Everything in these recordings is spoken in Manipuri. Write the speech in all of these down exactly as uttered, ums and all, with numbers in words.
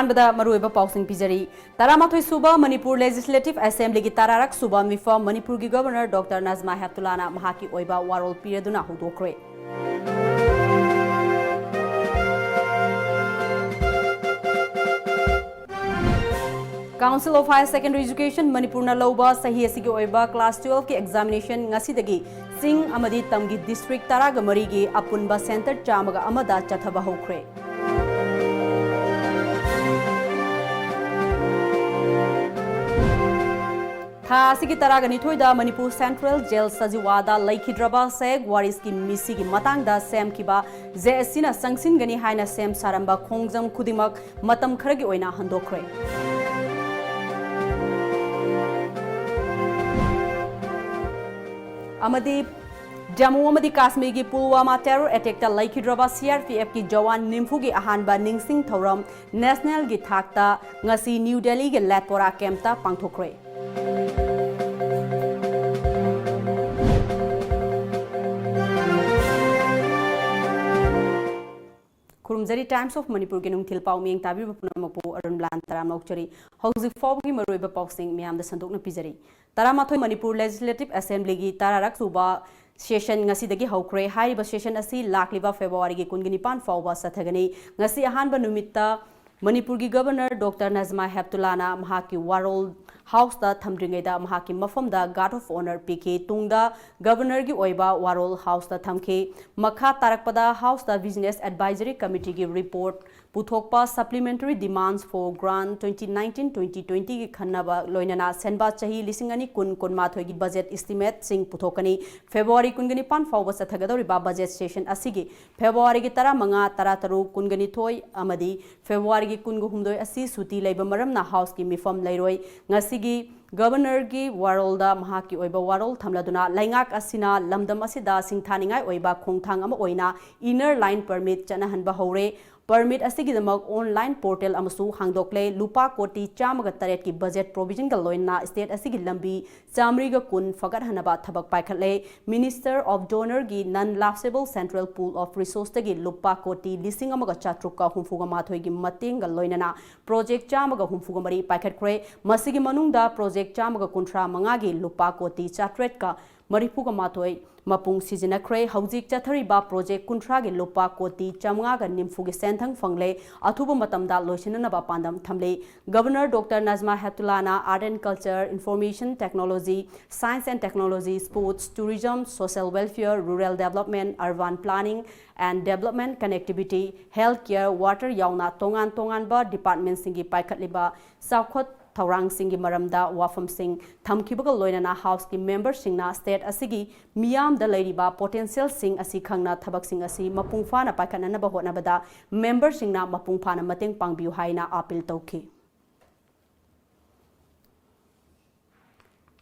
ꯑꯍꯥꯟꯕꯗ ꯃꯔꯨꯑꯣꯏꯕ ꯄꯥꯎꯁꯤꯡ ꯄꯤꯖꯔꯤ꯫ ꯇꯔꯥꯃꯥꯊꯣꯏ ꯁꯨꯕ ꯃꯅꯤꯄꯨꯔ ꯂꯦꯖꯤꯁꯂꯦꯇꯤꯚ ꯑꯦꯁꯦꯝꯕ꯭ꯂꯤꯒꯤ ꯇꯔꯥꯔꯛ ꯁꯨꯕ ꯃꯤꯐꯝ ꯃꯅꯤꯄꯨꯔꯒꯤ ꯒꯕꯔꯅꯔ ꯗꯣꯛꯇꯔ ꯅꯖꯃꯥ ꯍꯦꯞꯇꯨꯂꯥꯅ ꯃꯍꯥꯛꯀꯤ ꯑꯣꯏꯕ ꯋꯥꯔꯣꯜ ꯄꯤꯔꯗꯨꯅ ꯍꯧꯗꯣꯛꯈ꯭ꯔꯦ꯫ Council of Higher Secondary Education ꯃꯅꯤꯄꯨꯔꯅ ꯂꯧꯕ ꯆꯍꯤ ꯑꯁꯤꯒꯤ ꯑꯣꯏꯕ class twelve ꯀꯤ examination ꯉꯁꯤꯗꯒꯤ ꯆꯤꯡ ꯑꯃꯗꯤ ꯇꯝꯒꯤ district ꯇꯔꯥꯒ ꯃꯔꯤꯒꯤ ꯑꯄꯨꯟꯕ centre ꯆꯥꯝꯃꯒ ꯑꯃꯗ ꯆꯠꯊꯕ ꯍꯧꯈ꯭ꯔꯦ꯫ ꯊꯥ ꯑꯁꯤꯒꯤ ꯇꯔꯥꯒ ꯅꯤꯊꯣꯏꯗ ꯃꯅꯤꯄꯨꯔ Central Jail ꯁꯖꯤꯋꯥꯗ ꯂꯩꯈꯤꯗ꯭ꯔꯕ ꯁꯦꯈ ꯋꯥꯔꯤꯁꯀꯤ ꯃꯤꯁꯤꯒꯤ ꯃꯇꯥꯡꯗ ꯁꯦꯝꯈꯤꯕ JSC ꯅ ꯆꯪꯁꯤꯟꯒꯅꯤ ꯍꯥꯏꯅ ꯁꯦꯝ ꯁꯥꯔꯝꯕ ꯈꯣꯡꯖꯪ ꯈꯨꯗꯤꯡꯃꯛ ꯃꯇꯝ ꯈꯔꯒꯤ ꯑꯣꯏꯅ ꯍꯟꯗꯣꯛꯈ꯭ꯔꯦ꯫ ꯑꯃꯗꯤ ꯖꯝꯃꯨ ꯑꯃꯗꯤ ꯀꯥꯁꯃꯤꯔꯒꯤ ꯄꯨꯜꯋꯥꯃꯥ terror attack ꯇ ꯂꯩꯈꯤꯗ꯭ꯔꯕ CRPF ꯀꯤ ꯖꯋꯥꯟ ꯅꯤꯝꯐꯨꯒꯤ ꯑꯍꯥꯟꯕ ꯅꯤꯡꯁꯤꯡ ꯊꯧꯔꯝ national ꯒꯤ ꯊꯥꯛꯇ ꯉꯁꯤ ꯅ꯭ꯌꯨ ꯗꯦꯜꯂꯤꯒꯤ ꯂꯦꯠꯄꯣꯔꯥ camp ꯇ ꯄꯥꯡꯊꯣꯛꯈ꯭ꯔꯦ꯫ ꯈꯨꯔꯨꯝꯖꯔꯤ Times of Manipur ꯒꯤ ꯅꯨꯡꯊꯤꯜ ꯄꯥꯎ ꯃꯤꯠꯌꯦꯡ ꯇꯥꯕꯤꯔꯤꯕ ꯄꯨꯝꯅꯃꯛꯄꯨ ꯑꯔꯨꯟ ꯕ꯭ꯂꯥꯟ ꯇꯔꯥꯝꯅ ꯑꯣꯛꯆꯔꯤ꯫ ꯍꯧꯖꯤꯛ ꯐꯥꯎꯕꯒꯤ ꯃꯔꯨꯑꯣꯏꯕ ꯄꯥꯎꯁꯤꯡ ꯃꯌꯥꯝꯗ ꯁꯟꯗꯣꯛꯅ ꯄꯤꯖꯔꯤ꯫ ꯇꯔꯥꯃꯥꯊꯣꯏ ꯃꯅꯤꯄꯨꯔ ꯂꯦꯖꯤꯁꯂꯦꯇꯤꯚ ꯑꯦꯁꯦꯝꯕ꯭ꯂꯤꯒꯤ ꯇꯔꯥꯔꯛ ꯁꯨꯕ ꯁꯦꯁꯟ ꯉꯁꯤꯗꯒꯤ ꯍꯧꯈ꯭ꯔꯦ꯫ ꯍꯥꯏꯔꯤꯕ ꯁꯦꯁꯟ ꯑꯁꯤ ꯂꯥꯛꯂꯤꯕ ꯐꯦꯕ꯭ꯔꯨꯋꯥꯔꯤꯒꯤ ꯀꯨꯟꯒ ꯅꯤꯄꯥꯟ ꯐꯥꯎꯕ ꯆꯠꯊꯒꯅꯤ꯫ ꯉꯁꯤ ꯑꯍꯥꯟꯕ ꯅꯨꯃꯤꯠꯇ ꯃꯅꯤꯄꯨꯔꯒꯤ ꯒꯕꯔꯅꯔ ꯗꯣꯛꯇꯔ ꯅꯖꯃꯥ ꯍꯦꯞꯇꯨꯂꯥꯅ ꯃꯍꯥꯛꯀꯤ ꯋꯥꯔꯣꯜ ꯍꯥꯎꯁꯇ ꯊꯝꯗ꯭ꯔꯤꯉꯩꯗ ꯃꯍꯥꯛꯀꯤ ꯃꯐꯝꯗ guard of honour ꯄꯤꯈꯤ꯫ ꯇꯨꯡꯗ ꯒꯕꯔꯅꯔꯒꯤ ꯑꯣꯏꯕ ꯋꯥꯔꯣꯜ ꯍꯥꯎꯁꯇ ꯊꯝꯈꯤ꯫ ꯃꯈꯥ ꯇꯥꯔꯛꯄꯗ ꯍꯥꯎꯁꯇ Business Advisory Committee ꯒꯤ report ꯄꯨꯊꯣꯛꯄ, Supplementary Demands for Grant twenty nineteen twenty twenty ꯒꯤ ꯈꯟꯅꯕ, ꯂꯣꯏꯅꯅ ꯁꯦꯟꯕꯥ ꯆꯍꯤ ꯂꯤꯁꯤꯡ ꯑꯅꯤ ꯀꯨꯟ ꯀꯨꯟꯃꯥꯊꯣꯏꯒꯤ budget estimate ꯁꯤꯡ ꯄꯨꯊꯣꯛꯀꯅꯤ꯫ ꯐꯦꯕ꯭ꯔꯨꯋꯥꯔꯤ ꯀꯨꯟꯒ ꯅꯤꯄꯥꯟ ꯐꯥꯎꯕ ꯆꯠꯊꯒꯗꯧꯔꯤꯕ budget session ꯑꯁꯤꯒꯤ ꯐꯦꯕ꯭ꯔꯨꯋꯥꯔꯤꯒꯤ ꯇꯔꯥꯃꯉꯥ, ꯇꯔꯥꯇꯔꯨꯛ, ꯀꯨꯟꯒ ꯅꯤꯊꯣꯏ ꯑꯃꯗꯤ ꯐꯦꯕ꯭ꯔꯨꯋꯥꯔꯤꯒꯤ ꯀꯨꯟꯒ ꯍꯨꯝꯗꯣꯏ ꯑꯁꯤ ꯁꯨꯇꯤ ꯂꯩꯕ ꯃꯔꯝꯅ ꯍꯥꯎꯁꯀꯤ ꯃꯤꯐꯝ ꯂꯩꯔꯣꯏ꯫ ꯉꯁꯤꯒꯤ ꯒꯕꯔꯅꯔꯒꯤ ꯋꯥꯔꯣꯜꯗ ꯃꯍꯥꯛꯀꯤ ꯑꯣꯏꯕ ꯋꯥꯔꯣꯜ ꯊꯝꯂꯗꯨꯅ ꯂꯩꯉꯥꯛ ꯑꯁꯤꯅ ꯂꯝꯗꯝ ꯑꯁꯤꯗ ꯁꯤꯡꯊꯥꯅꯤꯡꯉꯥꯏ ꯑꯣꯏꯕ ꯈꯣꯡꯊꯥꯡ ꯑꯃ ꯑꯣꯏꯅ Inner Line Permit ꯆꯠꯅꯍꯟꯕ ꯍꯧꯔꯦ꯫ Permit ꯑꯁꯤꯒꯤꯗꯃꯛ online portal ꯑꯃꯁꯨ ꯍꯥꯡꯗꯣꯛꯂꯦ꯫ ꯂꯨꯄꯥ ꯀꯣꯇꯤ ꯆꯥꯝꯃꯒ ꯇꯔꯦꯠꯀꯤ budget provisionꯒ ꯂꯣꯏꯅꯅ state ꯑꯁꯤꯒꯤ ꯂꯝꯕꯤ ꯆꯥꯃꯔꯤꯒ ꯀꯨꯟ ꯐꯒꯠꯍꯟꯅꯕ ꯊꯕꯛ ꯄꯥꯏꯈꯠꯂꯦ꯫ Minister of DoNERꯒꯤ non lapsable central pool of resourceꯇꯒꯤ ꯂꯨꯄꯥ ꯀꯣꯇꯤ ꯂꯤꯁꯤꯡ ꯑꯃꯒ ꯆꯥꯇ꯭ꯔꯨꯛꯀ ꯍꯨꯝꯐꯨꯒ ꯃꯥꯊꯣꯏꯒꯤ ꯃꯇꯦꯡꯒ ꯂꯣꯏꯅꯅ project ꯆꯥꯝꯃꯒ ꯍꯨꯝꯐꯨꯒ ꯃꯔꯤ ꯄꯥꯏꯈꯠꯈ꯭ꯔꯦ꯫ ꯃꯁꯤꯒꯤ ꯃꯅꯨꯡꯗ project ꯆꯥꯝꯃꯒ ꯀꯨꯟꯊ꯭ꯔꯥ ꯃꯉꯥꯒꯤ ꯂꯨꯄꯥ ꯀꯣꯇꯤ ꯆꯥꯇ꯭ꯔꯦꯠꯀ ꯃꯔꯤꯐꯨꯒ ꯃꯥꯊꯣꯏ ꯃꯄꯨꯡ ꯁꯤꯖꯤꯟꯅꯈ꯭ꯔꯦ꯫ ꯍꯧꯖꯤꯛ ꯆꯠꯊꯔꯤꯕ project ꯀꯨꯟꯊ꯭ꯔꯥꯒꯤ ꯂꯨꯄꯥ ꯀꯣꯇꯤ ꯆꯥꯃꯉꯥꯒ ꯅꯤꯐꯨꯒꯤ ꯁꯦꯟꯊꯪ ꯐꯪꯂꯦ꯫ ꯑꯊꯨꯕ ꯃꯇꯝꯗ ꯂꯣꯏꯁꯤꯟꯅꯅꯕ ꯄꯥꯟꯗꯝ ꯊꯝꯂꯤ꯫ Governor Doctor Najma Heptullahꯅ Art and Culture, Information Technology, Science and Technology, Sports, Tourism, Social Welfare, Rural Development, Urban Planning and Development, Connectivity, Healthcare, Water ꯌꯥꯎꯅ ꯇꯣꯉꯥꯟ ꯇꯣꯉꯥꯟꯕ departmentꯁꯤꯡꯒꯤ ꯄꯥꯏꯈꯠꯂꯤꯕ ꯆꯥꯎꯈꯠ ꯊꯧꯔꯥꯡꯁꯤꯡꯒꯤ ꯃꯔꯝꯗ ꯋꯥꯐꯝꯁꯤꯡ ꯊꯝꯈꯤꯕꯒ ꯂꯣꯏꯅꯅ Houseꯀꯤ memberꯁꯤꯡꯅ state ꯑꯁꯤꯒꯤ ꯃꯤꯌꯥꯝꯗ ꯂꯩꯔꯤꯕ potentialꯁꯤꯡ ꯑꯁꯤ ꯈꯪꯅ ꯊꯕꯛꯁꯤꯡ ꯑꯁꯤ ꯃꯄꯨꯡ ꯐꯥꯅ ꯄꯥꯏꯈꯠꯅꯅꯕ ꯍꯣꯠꯅꯕꯗ memberꯁꯤꯡꯅ ꯃꯄꯨꯡ ꯐꯥꯅ ꯃꯇꯦꯡ ꯄꯥꯡꯕꯤꯌꯨ ꯍꯥꯏꯅ appeal ꯇꯧꯈꯤ꯫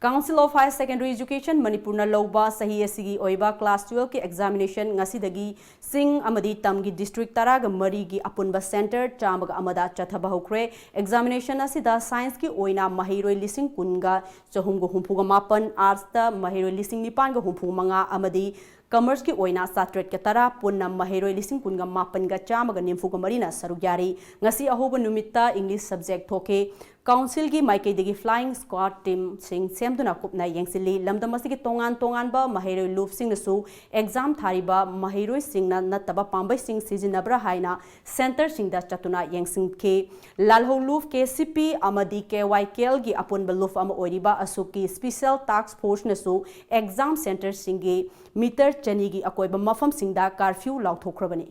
Council of Higher Secondary Education ꯃꯅꯤꯄꯨꯔꯅ ꯂꯧꯕ ꯆꯍꯤ ꯑꯁꯤꯒꯤ ꯑꯣꯏꯕ class twelveꯀꯤ examination ꯉꯁꯤꯗꯒꯤ ꯆꯤꯡ ꯑꯃꯗꯤ ꯇꯝꯒꯤ district ꯇꯔꯥꯒ ꯃꯔꯤꯒꯤ ꯑꯄꯨꯟꯕ centre ꯆꯥꯝꯃꯒ ꯑꯃꯗ ꯆꯠꯊꯕ ꯍꯧꯈ꯭ꯔꯦ꯫ Examination ꯑꯁꯤꯗ scienceꯀꯤ ꯑꯣꯏꯅ ꯃꯍꯩꯔꯣꯏ ꯂꯤꯁꯤꯡ ꯀꯨꯟꯒ ꯆꯍꯨꯝꯒ ꯍꯨꯝꯐꯨꯒ ꯃꯥꯄꯟ, artsꯇ ꯃꯍꯩꯔꯣꯏ ꯂꯤꯁꯤꯡ ꯅꯤꯄꯥꯟꯒ ꯍꯨꯝꯐꯨ ꯃꯉꯥ ꯑꯃꯗꯤ commerceꯀꯤ ꯑꯣꯏꯅ ꯆꯥꯇ꯭ꯔꯦꯠꯀ ꯇꯔꯥ, ꯄꯨꯟꯅ ꯃꯍꯩꯔꯣꯏ ꯂꯤꯁꯤꯡ ꯀꯨꯟꯒ ꯃꯥꯄꯟꯒ ꯆꯥꯝꯃꯒ ꯅꯤꯐꯨꯒ ꯃꯔꯤꯅ ꯁꯔꯨꯛ ꯌꯥꯔꯤ꯫ ꯉꯁꯤ ꯑꯍꯧꯕ ꯅꯨꯃꯤꯠꯇ English subject ꯊꯣꯛꯈꯤ꯫ Councilꯒꯤ ꯃꯥꯏꯀꯩꯗꯒꯤ flying squad teamꯁꯤꯡ ꯁꯦꯝꯗꯨꯅ ꯀꯨꯞꯅ ꯌꯦꯡꯁꯤꯜꯂꯤ꯫ ꯂꯝꯗꯝ ꯑꯁꯤꯒꯤ ꯇꯣꯉꯥꯟ ꯇꯣꯉꯥꯟꯕ ꯃꯍꯩꯔꯣꯏ ꯂꯨꯞꯁꯤꯡꯅꯁꯨ exam ꯊꯥꯔꯤꯕ ꯃꯍꯩꯔꯣꯏꯁꯤꯡꯅ ꯅꯠꯇꯕ ꯄꯥꯝꯕꯩꯁꯤꯡ ꯁꯤꯖꯤꯟꯅꯕ꯭ꯔꯥ ꯍꯥꯏꯅ centreꯁꯤꯡꯗ ꯆꯠꯇꯨꯅ ꯌꯦꯡꯁꯤꯟꯈꯤ꯫ ꯂꯥꯜꯍꯧ ꯂꯨꯞ, KCP ꯑꯃꯗꯤ KYKLꯒꯤ ꯑꯄꯨꯟꯕ ꯂꯨꯞ ꯑꯃ ꯑꯣꯏꯔꯤꯕ ꯑꯁꯨꯛꯀꯤ special task forceꯅꯁꯨ exam centreꯁꯤꯡꯒꯤ meter ꯆꯅꯤꯒꯤ ꯑꯀꯣꯏꯕ ꯃꯐꯝꯁꯤꯡꯗ curfew ꯂꯥꯎꯊꯣꯛꯈ꯭ꯔꯕꯅꯤ꯫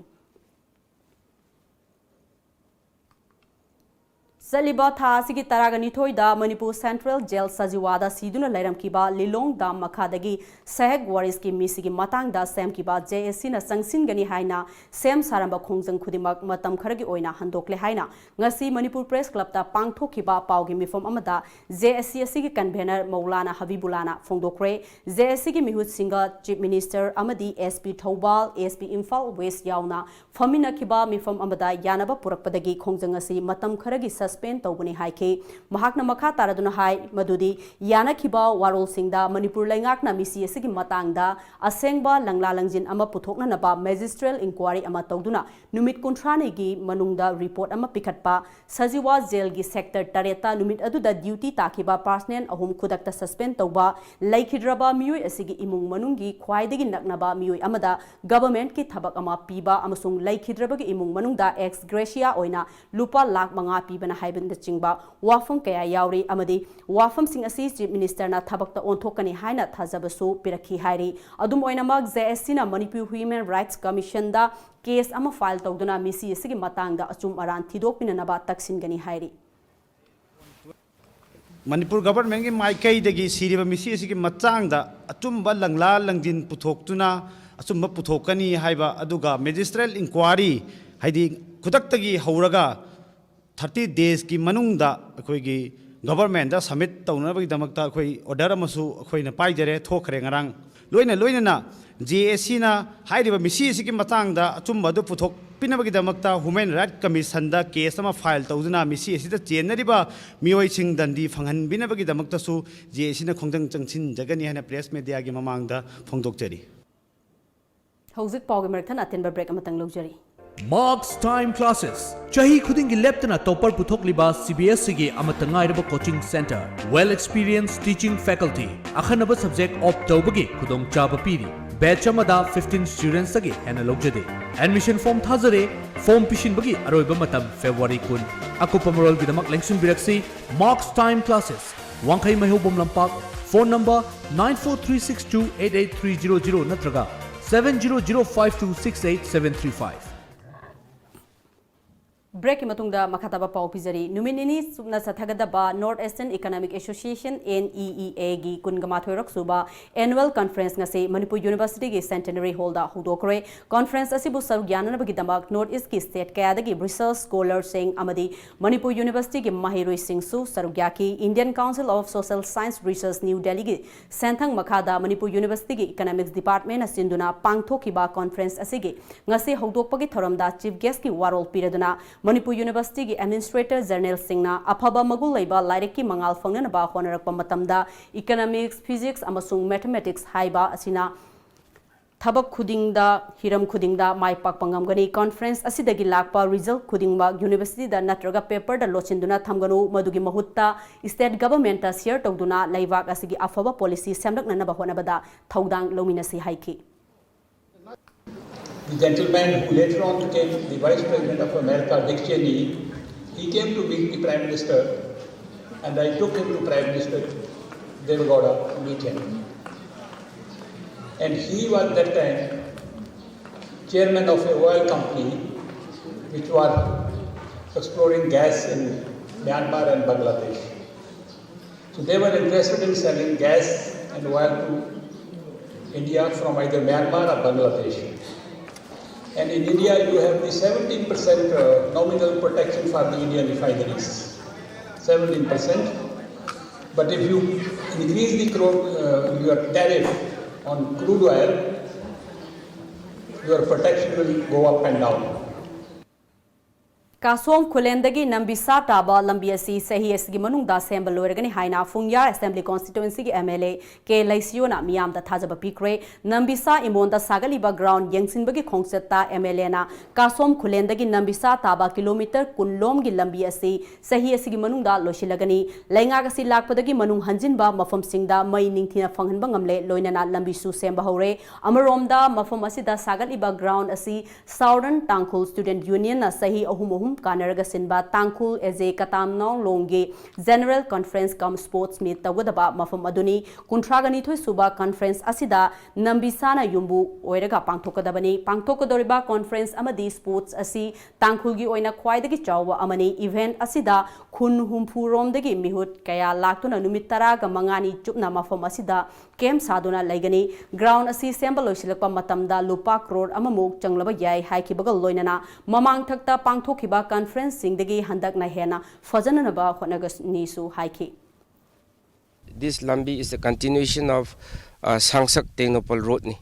ꯆꯠꯂꯤꯕ ꯊꯥ ꯑꯁꯤꯒꯤ ꯇꯔꯥꯒ ꯅꯤꯊꯣꯏꯗ ꯃꯅꯤꯄꯨꯔ ꯁꯦꯟꯇ꯭ꯔꯦꯜ ꯖꯦꯜ ꯁꯖꯤꯋꯥꯗ ꯁꯤꯗꯨꯅ ꯂꯩꯔꯝꯈꯤꯕ ꯂꯤꯂꯣꯡ ꯗꯥꯝ ꯃꯈꯥꯗꯒꯤ ꯁꯦꯍꯦꯛ ꯋꯥꯔꯤꯁꯀꯤ ꯃꯤꯁꯤꯒꯤ ꯃꯇꯥꯡꯗ ꯁꯦꯝꯈꯤꯕ ꯖꯦ ꯑꯦꯁ ꯁꯤꯅ ꯆꯪꯁꯤꯟꯒꯅꯤ ꯍꯥꯏꯅ ꯁꯦꯝ ꯁꯥꯔꯝꯕ ꯈꯣꯡꯖꯪ ꯈꯨꯗꯤꯡꯃꯛ ꯃꯇꯝ ꯈꯔꯒꯤ ꯑꯣꯏꯅ ꯍꯟꯗꯣꯛꯂꯦ ꯍꯥꯏꯅ ꯉꯁꯤ ꯃꯅꯤꯄꯨꯔ ꯄ꯭ꯔꯦꯁ ꯀ꯭ꯂꯕꯇ ꯄꯥꯡꯊꯣꯛꯈꯤꯕ ꯄꯥꯎꯒꯤ ꯃꯤꯐꯝ ꯑꯃꯗ ꯖꯦ ꯑꯦꯁ ꯁꯤ ꯑꯁꯤꯒꯤ ꯀꯟꯚꯦꯅꯔ ꯃꯧꯂꯥꯅꯥ ꯍꯕꯤꯕꯨꯂꯥꯅ ꯐꯣꯡꯗꯣꯛꯈ꯭ꯔꯦ꯫ ꯖꯦ ꯑꯦꯁ ꯁꯤꯒꯤ ꯃꯤꯍꯨꯠꯁꯤꯡꯒ ꯆꯤꯐ ꯃꯤꯅꯤꯁꯇꯔ ꯑꯃꯗꯤ S P Thoubal, S P Imphal west ꯌꯥꯎꯅ ꯐꯝꯃꯤꯟꯅꯈꯤꯕ ꯃꯤꯐꯝ ꯑꯃꯗ ꯌꯥꯅꯕ ꯄꯨꯔꯛꯄꯗꯒꯤ ꯈꯣꯡꯖꯪ ꯑꯁꯤ ꯃꯇꯝ ꯈꯔꯒꯤ ꯁꯁꯄꯦꯟ ꯇꯧꯕꯅꯤ ꯍꯥꯏꯈꯤ꯫ ꯃꯍꯥꯛꯅ ꯃꯈꯥ ꯇꯥꯔꯗꯨꯅ ꯍꯥꯏ ꯃꯗꯨꯗꯤ ꯌꯥꯅꯈꯤꯕ ꯋꯥꯔꯣꯜꯁꯤꯡꯗ ꯃꯅꯤꯄꯨꯔ ꯂꯩꯉꯥꯛꯅ ꯃꯤꯁꯤ ꯑꯁꯤꯒꯤ ꯃꯇꯥꯡꯗ ꯑꯁꯦꯡꯕ ꯂꯪꯂꯥ ꯂꯪꯖꯤꯟ ꯑꯃ ꯄꯨꯊꯣꯛꯅꯅꯕ ꯃꯦꯖꯤꯁꯇ꯭ꯔꯦꯜ ꯏꯟꯀ꯭ꯋꯥꯔꯤ ꯑꯃ ꯇꯧꯗꯨꯅ ꯅꯨꯃꯤꯠ ꯀꯨꯟꯊ꯭ꯔꯥꯅꯤꯒꯤ ꯃꯅꯨꯡꯗ ꯔꯤꯄꯣꯔꯠ ꯑꯃ ꯄꯤꯈꯠꯄ, ꯁꯖꯤꯋꯥ ꯖꯦꯜꯒꯤ ꯁꯦꯛꯇꯔ ꯇꯔꯦꯠꯇ ꯅꯨꯃꯤꯠ ꯑꯗꯨꯗ ꯗ꯭ꯌꯨꯇꯤ ꯇꯥꯈꯤꯕ ꯄꯥꯔꯁꯅꯦꯜ ꯑꯍꯨꯝ ꯈꯨꯗꯛꯇ ꯁꯁꯄꯦꯟ ꯇꯧꯕ, ꯂꯩꯈꯤꯗ꯭ꯔꯕ ꯃꯤꯑꯣꯏ ꯑꯁꯤꯒꯤ ꯏꯃꯨꯡ ꯃꯅꯨꯡꯒꯤ ꯈ꯭ꯋꯥꯏꯗꯒꯤ ꯅꯛꯅꯕ ꯃꯤꯑꯣꯏ ꯑꯃꯗ ꯒꯚꯔꯟꯃꯦꯟꯠꯀꯤ ꯊꯕꯛ ꯑꯃ ꯄꯤꯕ ꯑꯃꯁꯨꯡ ꯂꯩꯈꯤꯗ꯭ꯔꯕꯒꯤ ꯏꯃꯨꯡ ꯃꯅꯨꯡꯗ ꯑꯦꯛꯁ ꯒ꯭ꯔꯦꯁꯤꯌꯥ ꯑꯣꯏꯅ ꯂꯨꯄꯥ ꯂꯥꯈ ꯃꯉꯥ ꯄꯤꯕꯅ ꯍꯥꯏꯕꯅꯆꯤꯡꯕ ꯋꯥꯐꯝ ꯀꯌꯥ ꯌꯥꯎꯔꯤ ꯑꯃꯗꯤ ꯋꯥꯐꯝꯁꯤꯡ ꯑꯁꯤ ꯆꯤꯐ ꯃꯤꯅꯤꯁꯇꯔꯅ ꯊꯕꯛꯇ ꯑꯣꯟꯊꯣꯛꯀꯅꯤ ꯍꯥꯏꯅ ꯊꯥꯖꯕꯁꯨ ꯄꯤꯔꯛꯈꯤ ꯍꯥꯏꯔꯤ꯫ ꯑꯗꯨꯝ ꯑꯣꯏꯅꯃꯛ, ꯖꯦ ꯑꯦꯁ ꯁꯤꯅ ꯃꯅꯤꯄꯨꯔ ꯍ꯭ꯌꯨꯃꯦꯟ ꯔꯥꯏꯠꯁ ꯀꯃꯤꯁꯟꯗ ꯀꯦꯁ ꯑꯃ ꯐꯥꯏꯜ ꯇꯧꯗꯨꯅ ꯃꯤꯁꯤ ꯑꯁꯤꯒꯤ ꯃꯇꯥꯡꯗ ꯑꯆꯨꯝ ꯑꯔꯥꯟ ꯊꯤꯗꯣꯛꯄꯤꯅꯅꯕ ꯇꯛꯁꯤꯟꯒꯅꯤ ꯍꯥꯏꯔꯤ꯫ ꯃꯅꯤꯄꯨꯔ ꯒꯚꯔꯟꯃꯦꯟꯠꯀꯤ ꯃꯥꯏꯀꯩꯗꯒꯤ ꯁꯤꯔꯤꯕ ꯃꯤꯁꯤ ꯑꯁꯤꯒꯤ ꯃꯇꯥꯡꯗ ꯑꯆꯨꯝꯕ ꯂꯪꯂꯥ ꯂꯪꯖꯤꯟ ꯄꯨꯊꯣꯛꯇꯨꯅ ꯑꯆꯨꯝꯕ ꯄꯨꯊꯣꯛꯀꯅꯤ ꯍꯥꯏꯕ, ꯑꯗꯨꯒ ꯃꯦꯖꯤꯁꯇ꯭ꯔꯦꯜ ꯏꯟꯀ꯭ꯋꯥꯔꯤ, ꯍꯥꯏꯗꯤ ꯈꯨꯗꯛꯇꯒꯤ ꯍꯧꯔꯒ ꯊꯥꯔꯇꯤ ꯗꯦꯖꯀꯤ ꯃꯅꯨꯡꯗ ꯑꯩꯈꯣꯏꯒꯤ ꯒꯚꯔꯟꯃꯦꯟꯠꯇ ꯁꯕꯃꯤꯠ ꯇꯧꯅꯕꯒꯤꯗꯃꯛꯇ ꯑꯩꯈꯣꯏ ꯑꯣꯔꯗꯔ ꯑꯃꯁꯨ ꯑꯩꯈꯣꯏꯅ ꯄꯥꯏꯖꯔꯦ, ꯊꯣꯛꯈ꯭ꯔꯦ ꯉꯔꯥꯡ꯫ ꯂꯣꯏꯅ ꯂꯣꯏꯅꯅ ꯖꯦ ꯑꯦꯁ ꯁꯤꯅ ꯍꯥꯏꯔꯤꯕ ꯃꯤꯁꯤ ꯑꯁꯤꯒꯤ ꯃꯇꯥꯡꯗ ꯑꯆꯨꯝꯕ ꯑꯗꯨ ꯄꯨꯊꯣꯛꯄꯤꯅꯕꯒꯤꯗꯃꯛꯇ ꯍ꯭ꯌꯨꯃꯦꯟ ꯔꯥꯏꯠ ꯀꯃꯤꯁꯟꯗ ꯀꯦꯁ ꯑꯃ ꯐꯥꯏꯜ ꯇꯧꯗꯨꯅ ꯃꯤꯁꯤ ꯑꯁꯤꯗ ꯆꯦꯟꯅꯔꯤꯕ ꯃꯤꯑꯣꯏꯁꯤꯡ ꯗꯟꯗꯤ ꯐꯪꯍꯟꯕꯤꯅꯕꯒꯤꯗꯃꯛꯇꯁꯨ ꯖꯦ ꯑꯦꯁ ꯁꯤꯅ ꯈꯣꯡꯖꯪ ꯆꯪꯁꯤꯟꯖꯒꯅꯤ ꯍꯥꯏꯅ ꯄ꯭ꯔꯦꯁ ꯃꯦꯗꯤꯌꯥꯒꯤ ꯃꯃꯥꯡꯗ ꯐꯣꯡꯗꯣꯛꯆꯔꯤ꯫ ꯍꯧꯖꯤꯛ ꯄꯥꯎꯒꯤ ꯃꯔꯛ ꯊꯠꯅ ꯑꯇꯦꯟꯕ ꯕ꯭ꯔꯦꯛ ꯑꯃꯇꯪ ꯂꯧꯖꯔꯤ꯫ Marks Time Classes, ꯆꯍꯤ ꯈꯨꯗꯤꯡꯒꯤ ꯂꯦꯞꯇꯅ ꯇꯣꯞꯄꯔ ꯄꯨꯊꯣꯛꯂꯤꯕ ꯁꯤ ꯕꯤ ꯑꯦꯁ ꯁꯤꯒꯤ ꯑꯃꯠꯇ ꯉꯥꯏꯔꯕ coaching centre, well experienced teaching faculty, ꯑꯈꯟꯅꯕ ꯁꯕꯖꯦꯛ ꯑꯣꯞ ꯇꯧꯕꯒꯤ ꯈꯨꯗꯣꯡꯆꯥꯕ ꯄꯤꯔꯤ꯫ ꯕꯦꯆ ꯑꯃꯗ ꯐꯤꯐꯇꯤꯟ ꯁ꯭ꯇꯨꯗꯦꯟꯠꯁꯇꯒꯤ ꯍꯦꯟꯅ ꯂꯧꯖꯗꯦ꯫ ꯑꯦꯗꯃꯤꯁꯟ ꯐꯣꯔꯝ ꯊꯥꯖꯔꯦ꯫ ꯐꯣꯔꯝ ꯄꯤꯁꯤꯟꯕꯒꯤ ꯑꯔꯣꯏꯕ ꯃꯇꯝ ꯐꯦꯕ꯭ꯔꯨꯋꯥꯔꯤ ꯀꯨꯟ꯫ ꯑꯀꯨꯞꯄ ꯃꯔꯣꯜꯒꯤꯗꯃꯛ ꯂꯦꯡꯁꯤꯟꯕꯤꯔꯛꯁꯤ Marks Time Classes, ꯋꯥꯡꯈꯩ ꯃꯩꯍꯧꯕꯝ ꯂꯝꯄꯥꯛ, phone number nine four three six two eight eight three zero zero ꯅꯠꯇ꯭ꯔꯒ seven zero zero five two six eight seven three five꯫ Break ꯀꯤ ꯃꯇꯨꯡꯗ ꯃꯈꯥ ꯇꯥꯕ ꯄꯥꯎ ꯄꯤꯖꯔꯤ꯫ ꯅꯨꯃꯤꯠ ꯅꯤꯅꯤ ꯆꯨꯞꯅ ꯆꯠꯊꯒꯗꯕ North Eastern Economic Association, N E E A ꯒꯤ ꯀꯨꯟꯒ ꯃꯥꯊꯣꯏꯔꯛ ꯁꯨꯕ Annual Conference ꯉꯁꯤ ꯃꯅꯤꯄꯨꯔ University ꯒꯤ Centenary Hall ꯗ ꯍꯧꯗꯣꯛꯈ꯭ꯔꯦ꯫ Conference ꯑꯁꯤꯕꯨ ꯁꯔꯨꯛ ꯌꯥꯅꯅꯕꯒꯤꯗꯃꯛ North East ꯀꯤ state ꯀꯌꯥꯗꯒꯤ research scholar ꯁꯤꯡ ꯑꯃꯗꯤ ꯃꯅꯤꯄꯨꯔ University ꯒꯤ ꯃꯍꯩꯔꯣꯏꯁꯤꯡꯁꯨ ꯁꯔꯨꯛ ꯌꯥꯈꯤ꯫ Indian Council of Social Science Research, New Delhi ꯒꯤ ꯁꯦꯟꯊꯪ ꯃꯈꯥꯗ ꯃꯅꯤꯄꯨꯔ University ꯒꯤ Economics Department ꯅ ꯁꯤꯟꯗꯨꯅ ꯄꯥꯡꯊꯣꯛꯈꯤꯕ conference ꯑꯁꯤꯒꯤ ꯉꯁꯤ ꯍꯧꯗꯣꯛꯄꯒꯤ ꯊꯧꯔꯝꯗ Chief Guest ꯀꯤ ꯋꯥꯔꯣꯜ ꯄꯤꯔꯗꯨꯅ ꯃꯅꯤꯄꯨꯔ University ꯒꯤ Administrator General ꯁꯤꯡꯅ ꯑꯐꯕ ꯃꯒꯨꯟ ꯂꯩꯕ ꯂꯥꯏꯔꯤꯛꯀꯤ ꯃꯉꯥꯜ ꯐꯪꯅꯅꯕ ꯍꯣꯠꯅꯔꯛꯄ ꯃꯇꯝꯗ Economics, Physics ꯑꯃꯁꯨꯡ Mathematics ꯍꯥꯏꯕ ꯑꯁꯤꯅ ꯊꯕꯛ ꯈꯨꯗꯤꯡꯗ, ꯍꯤꯔꯝ ꯈꯨꯗꯤꯡꯗ ꯃꯥꯏ ꯄꯥꯛꯄ ꯉꯝꯒꯅꯤ꯫ Conference ꯑꯁꯤꯗꯒꯤ ꯂꯥꯛꯄ result ꯈꯨꯗꯤꯡꯃꯛ University ꯗ ꯅꯠꯇ꯭ꯔꯒ paper ꯗ ꯂꯣꯠꯁꯤꯟꯗꯨꯅ ꯊꯝꯒꯅꯨ, ꯃꯗꯨꯒꯤ ꯃꯍꯨꯠꯇ state government ꯇ share ꯇꯧꯗꯨꯅ ꯂꯩꯕꯥꯛ ꯑꯁꯤꯒꯤ ꯑꯐꯕ policy ꯁꯦꯝꯂꯛꯅꯅꯕ ꯍꯣꯠꯅꯕꯗ ꯊꯧꯗꯥꯡ ꯂꯧꯃꯤꯟꯅꯁꯤ ꯍꯥꯏꯈꯤ꯫ The gentleman who later on became the Vice President of America, Dick Cheney, he came to meet the Prime Minister, and I took him to Prime Minister Deve Gowda to meet him. And he was that time chairman of a oil company which was exploring gas in Myanmar and Bangladesh. So they were interested in selling gas and oil to India from either Myanmar or Bangladesh. And in India, you have the seventeen percent uh, nominal protection for the Indian refineries. seventeen percent. But if you increase the crude, uh, your tariff on crude oil, your protection will go up and down. ꯀꯥꯁꯣꯝ ꯈꯨꯂꯦꯟꯗꯒꯤ ꯅꯝꯕꯤꯁꯥ ꯇꯥꯕ ꯂꯝꯕꯤ ꯑꯁꯤ ꯆꯍꯤ ꯑꯁꯤꯒꯤ ꯃꯅꯨꯡꯗ ꯁꯦꯝꯕ ꯂꯣꯏꯔꯒꯅꯤ ꯍꯥꯏꯅ ꯐꯨꯡꯌꯥ Assembly Constituency ꯒꯤ M L A ꯀꯦ ꯂꯩꯁꯤꯌꯣꯅ ꯃꯤꯌꯥꯝꯗ ꯊꯥꯖꯕ ꯄꯤꯈ꯭ꯔꯦ꯫ ꯅꯝꯕꯤꯁꯥ ꯏꯃꯣꯟꯗ ꯁꯥꯒꯠꯂꯤꯕ ground ꯌꯦꯡꯁꯤꯟꯕꯒꯤ ꯈꯣꯡꯆꯠꯇ M L A ꯅ ꯀꯥꯁꯣꯝ ꯈꯨꯂꯦꯟꯗꯒꯤ ꯅꯝꯕꯤꯁꯥ ꯇꯥꯕ kilometre ꯀꯨꯟ ꯂꯣꯝꯒꯤ ꯂꯝꯕꯤ ꯑꯁꯤ ꯆꯍꯤ ꯑꯁꯤꯒꯤ ꯃꯅꯨꯡꯗ ꯂꯣꯏꯁꯤꯜꯂꯒꯅꯤ꯫ ꯂꯩꯉꯥꯛ ꯑꯁꯤ ꯂꯥꯛꯄꯗꯒꯤ ꯃꯅꯨꯡ ꯍꯟꯖꯤꯟꯕ ꯃꯐꯝꯁꯤꯡꯗ ꯃꯩ ꯅꯤꯡꯊꯤꯅ ꯐꯪꯍꯟꯕ ꯉꯝꯂꯦ, ꯂꯣꯏꯅꯅ ꯂꯝꯕꯤꯁꯨ ꯁꯦꯝꯕ ꯍꯧꯔꯦ꯫ ꯑꯃꯔꯣꯝꯗ ꯃꯐꯝ ꯑꯁꯤꯗ ꯁꯥꯒꯠꯂꯤꯕ ground ꯑꯁꯤ Southern Tangkhul Student Union ꯅ ꯆꯍꯤ ꯑꯍꯨꯝ ꯑꯍꯨꯝ ꯀꯥꯟꯅꯔꯒ ꯁꯤꯟꯕ ꯇꯥꯡꯈꯨꯜ ꯑꯦꯖꯦ ꯀꯇꯥꯝꯅꯥꯎ ꯂꯣꯡꯒꯤ General Conference cum Sports Meet ꯇꯧꯒꯗꯕ ꯃꯐꯝ ꯑꯗꯨꯅꯤ꯫ ꯀꯨꯟꯊ꯭ꯔꯥꯒ ꯅꯤꯊꯣꯏ ꯁꯨꯕ conference ꯑꯁꯤꯗ ꯅꯝꯕꯤꯁꯥꯅ ꯌꯨꯝꯕꯨ ꯑꯣꯏꯔꯒ ꯄꯥꯡꯊꯣꯛꯀꯗꯕꯅꯤ꯫ ꯄꯥꯡꯊꯣꯛꯀꯗꯧꯔꯤꯕ conference ꯑꯃꯗꯤ sports ꯑꯁꯤ ꯇꯥꯡꯈꯨꯜꯒꯤ ꯑꯣꯏꯅ ꯈ꯭ꯋꯥꯏꯗꯒꯤ ꯆꯥꯎꯕ ꯑꯃꯅꯤ꯫ Event ꯑꯁꯤꯗ ꯈꯨꯟ ꯍꯨꯝꯐꯨ ꯔꯣꯝꯗꯒꯤ ꯃꯤꯍꯨꯠ ꯀꯌꯥ ꯂꯥꯛꯇꯨꯅ ꯅꯨꯃꯤꯠ ꯇꯔꯥꯒ ꯃꯉꯥꯅꯤ ꯆꯨꯞꯅ ꯃꯐꯝ ꯑꯁꯤꯗ camp ꯁꯥꯗꯨꯅ ꯂꯩꯒꯅꯤ꯫ Ground ꯑꯁꯤ ꯁꯦꯝꯕ ꯂꯣꯏꯁꯤꯜꯂꯛꯄ ꯃꯇꯝꯗ ꯂꯨꯄꯥ ꯀ꯭ꯔꯣꯔ ꯑꯃꯃꯨꯛ ꯆꯪꯂꯕ ꯌꯥꯏ ꯍꯥꯏꯈꯤꯕꯒ ꯂꯣꯏꯅꯅ ꯃꯃꯥꯡꯊꯛꯇ ꯄꯥꯡꯊꯣꯛꯈꯤꯕ conferenceꯁꯤꯡꯗꯒꯤ ꯍꯟꯗꯛꯅ ꯍꯦꯟꯅ ꯐꯖꯅꯅꯕ ꯍꯣꯠꯅꯒꯅꯤꯁꯨ ꯍꯥꯏꯈꯤ꯫ This lambi is the continuation of uh, Sangsak Tengnoupal Road ꯅꯤ꯫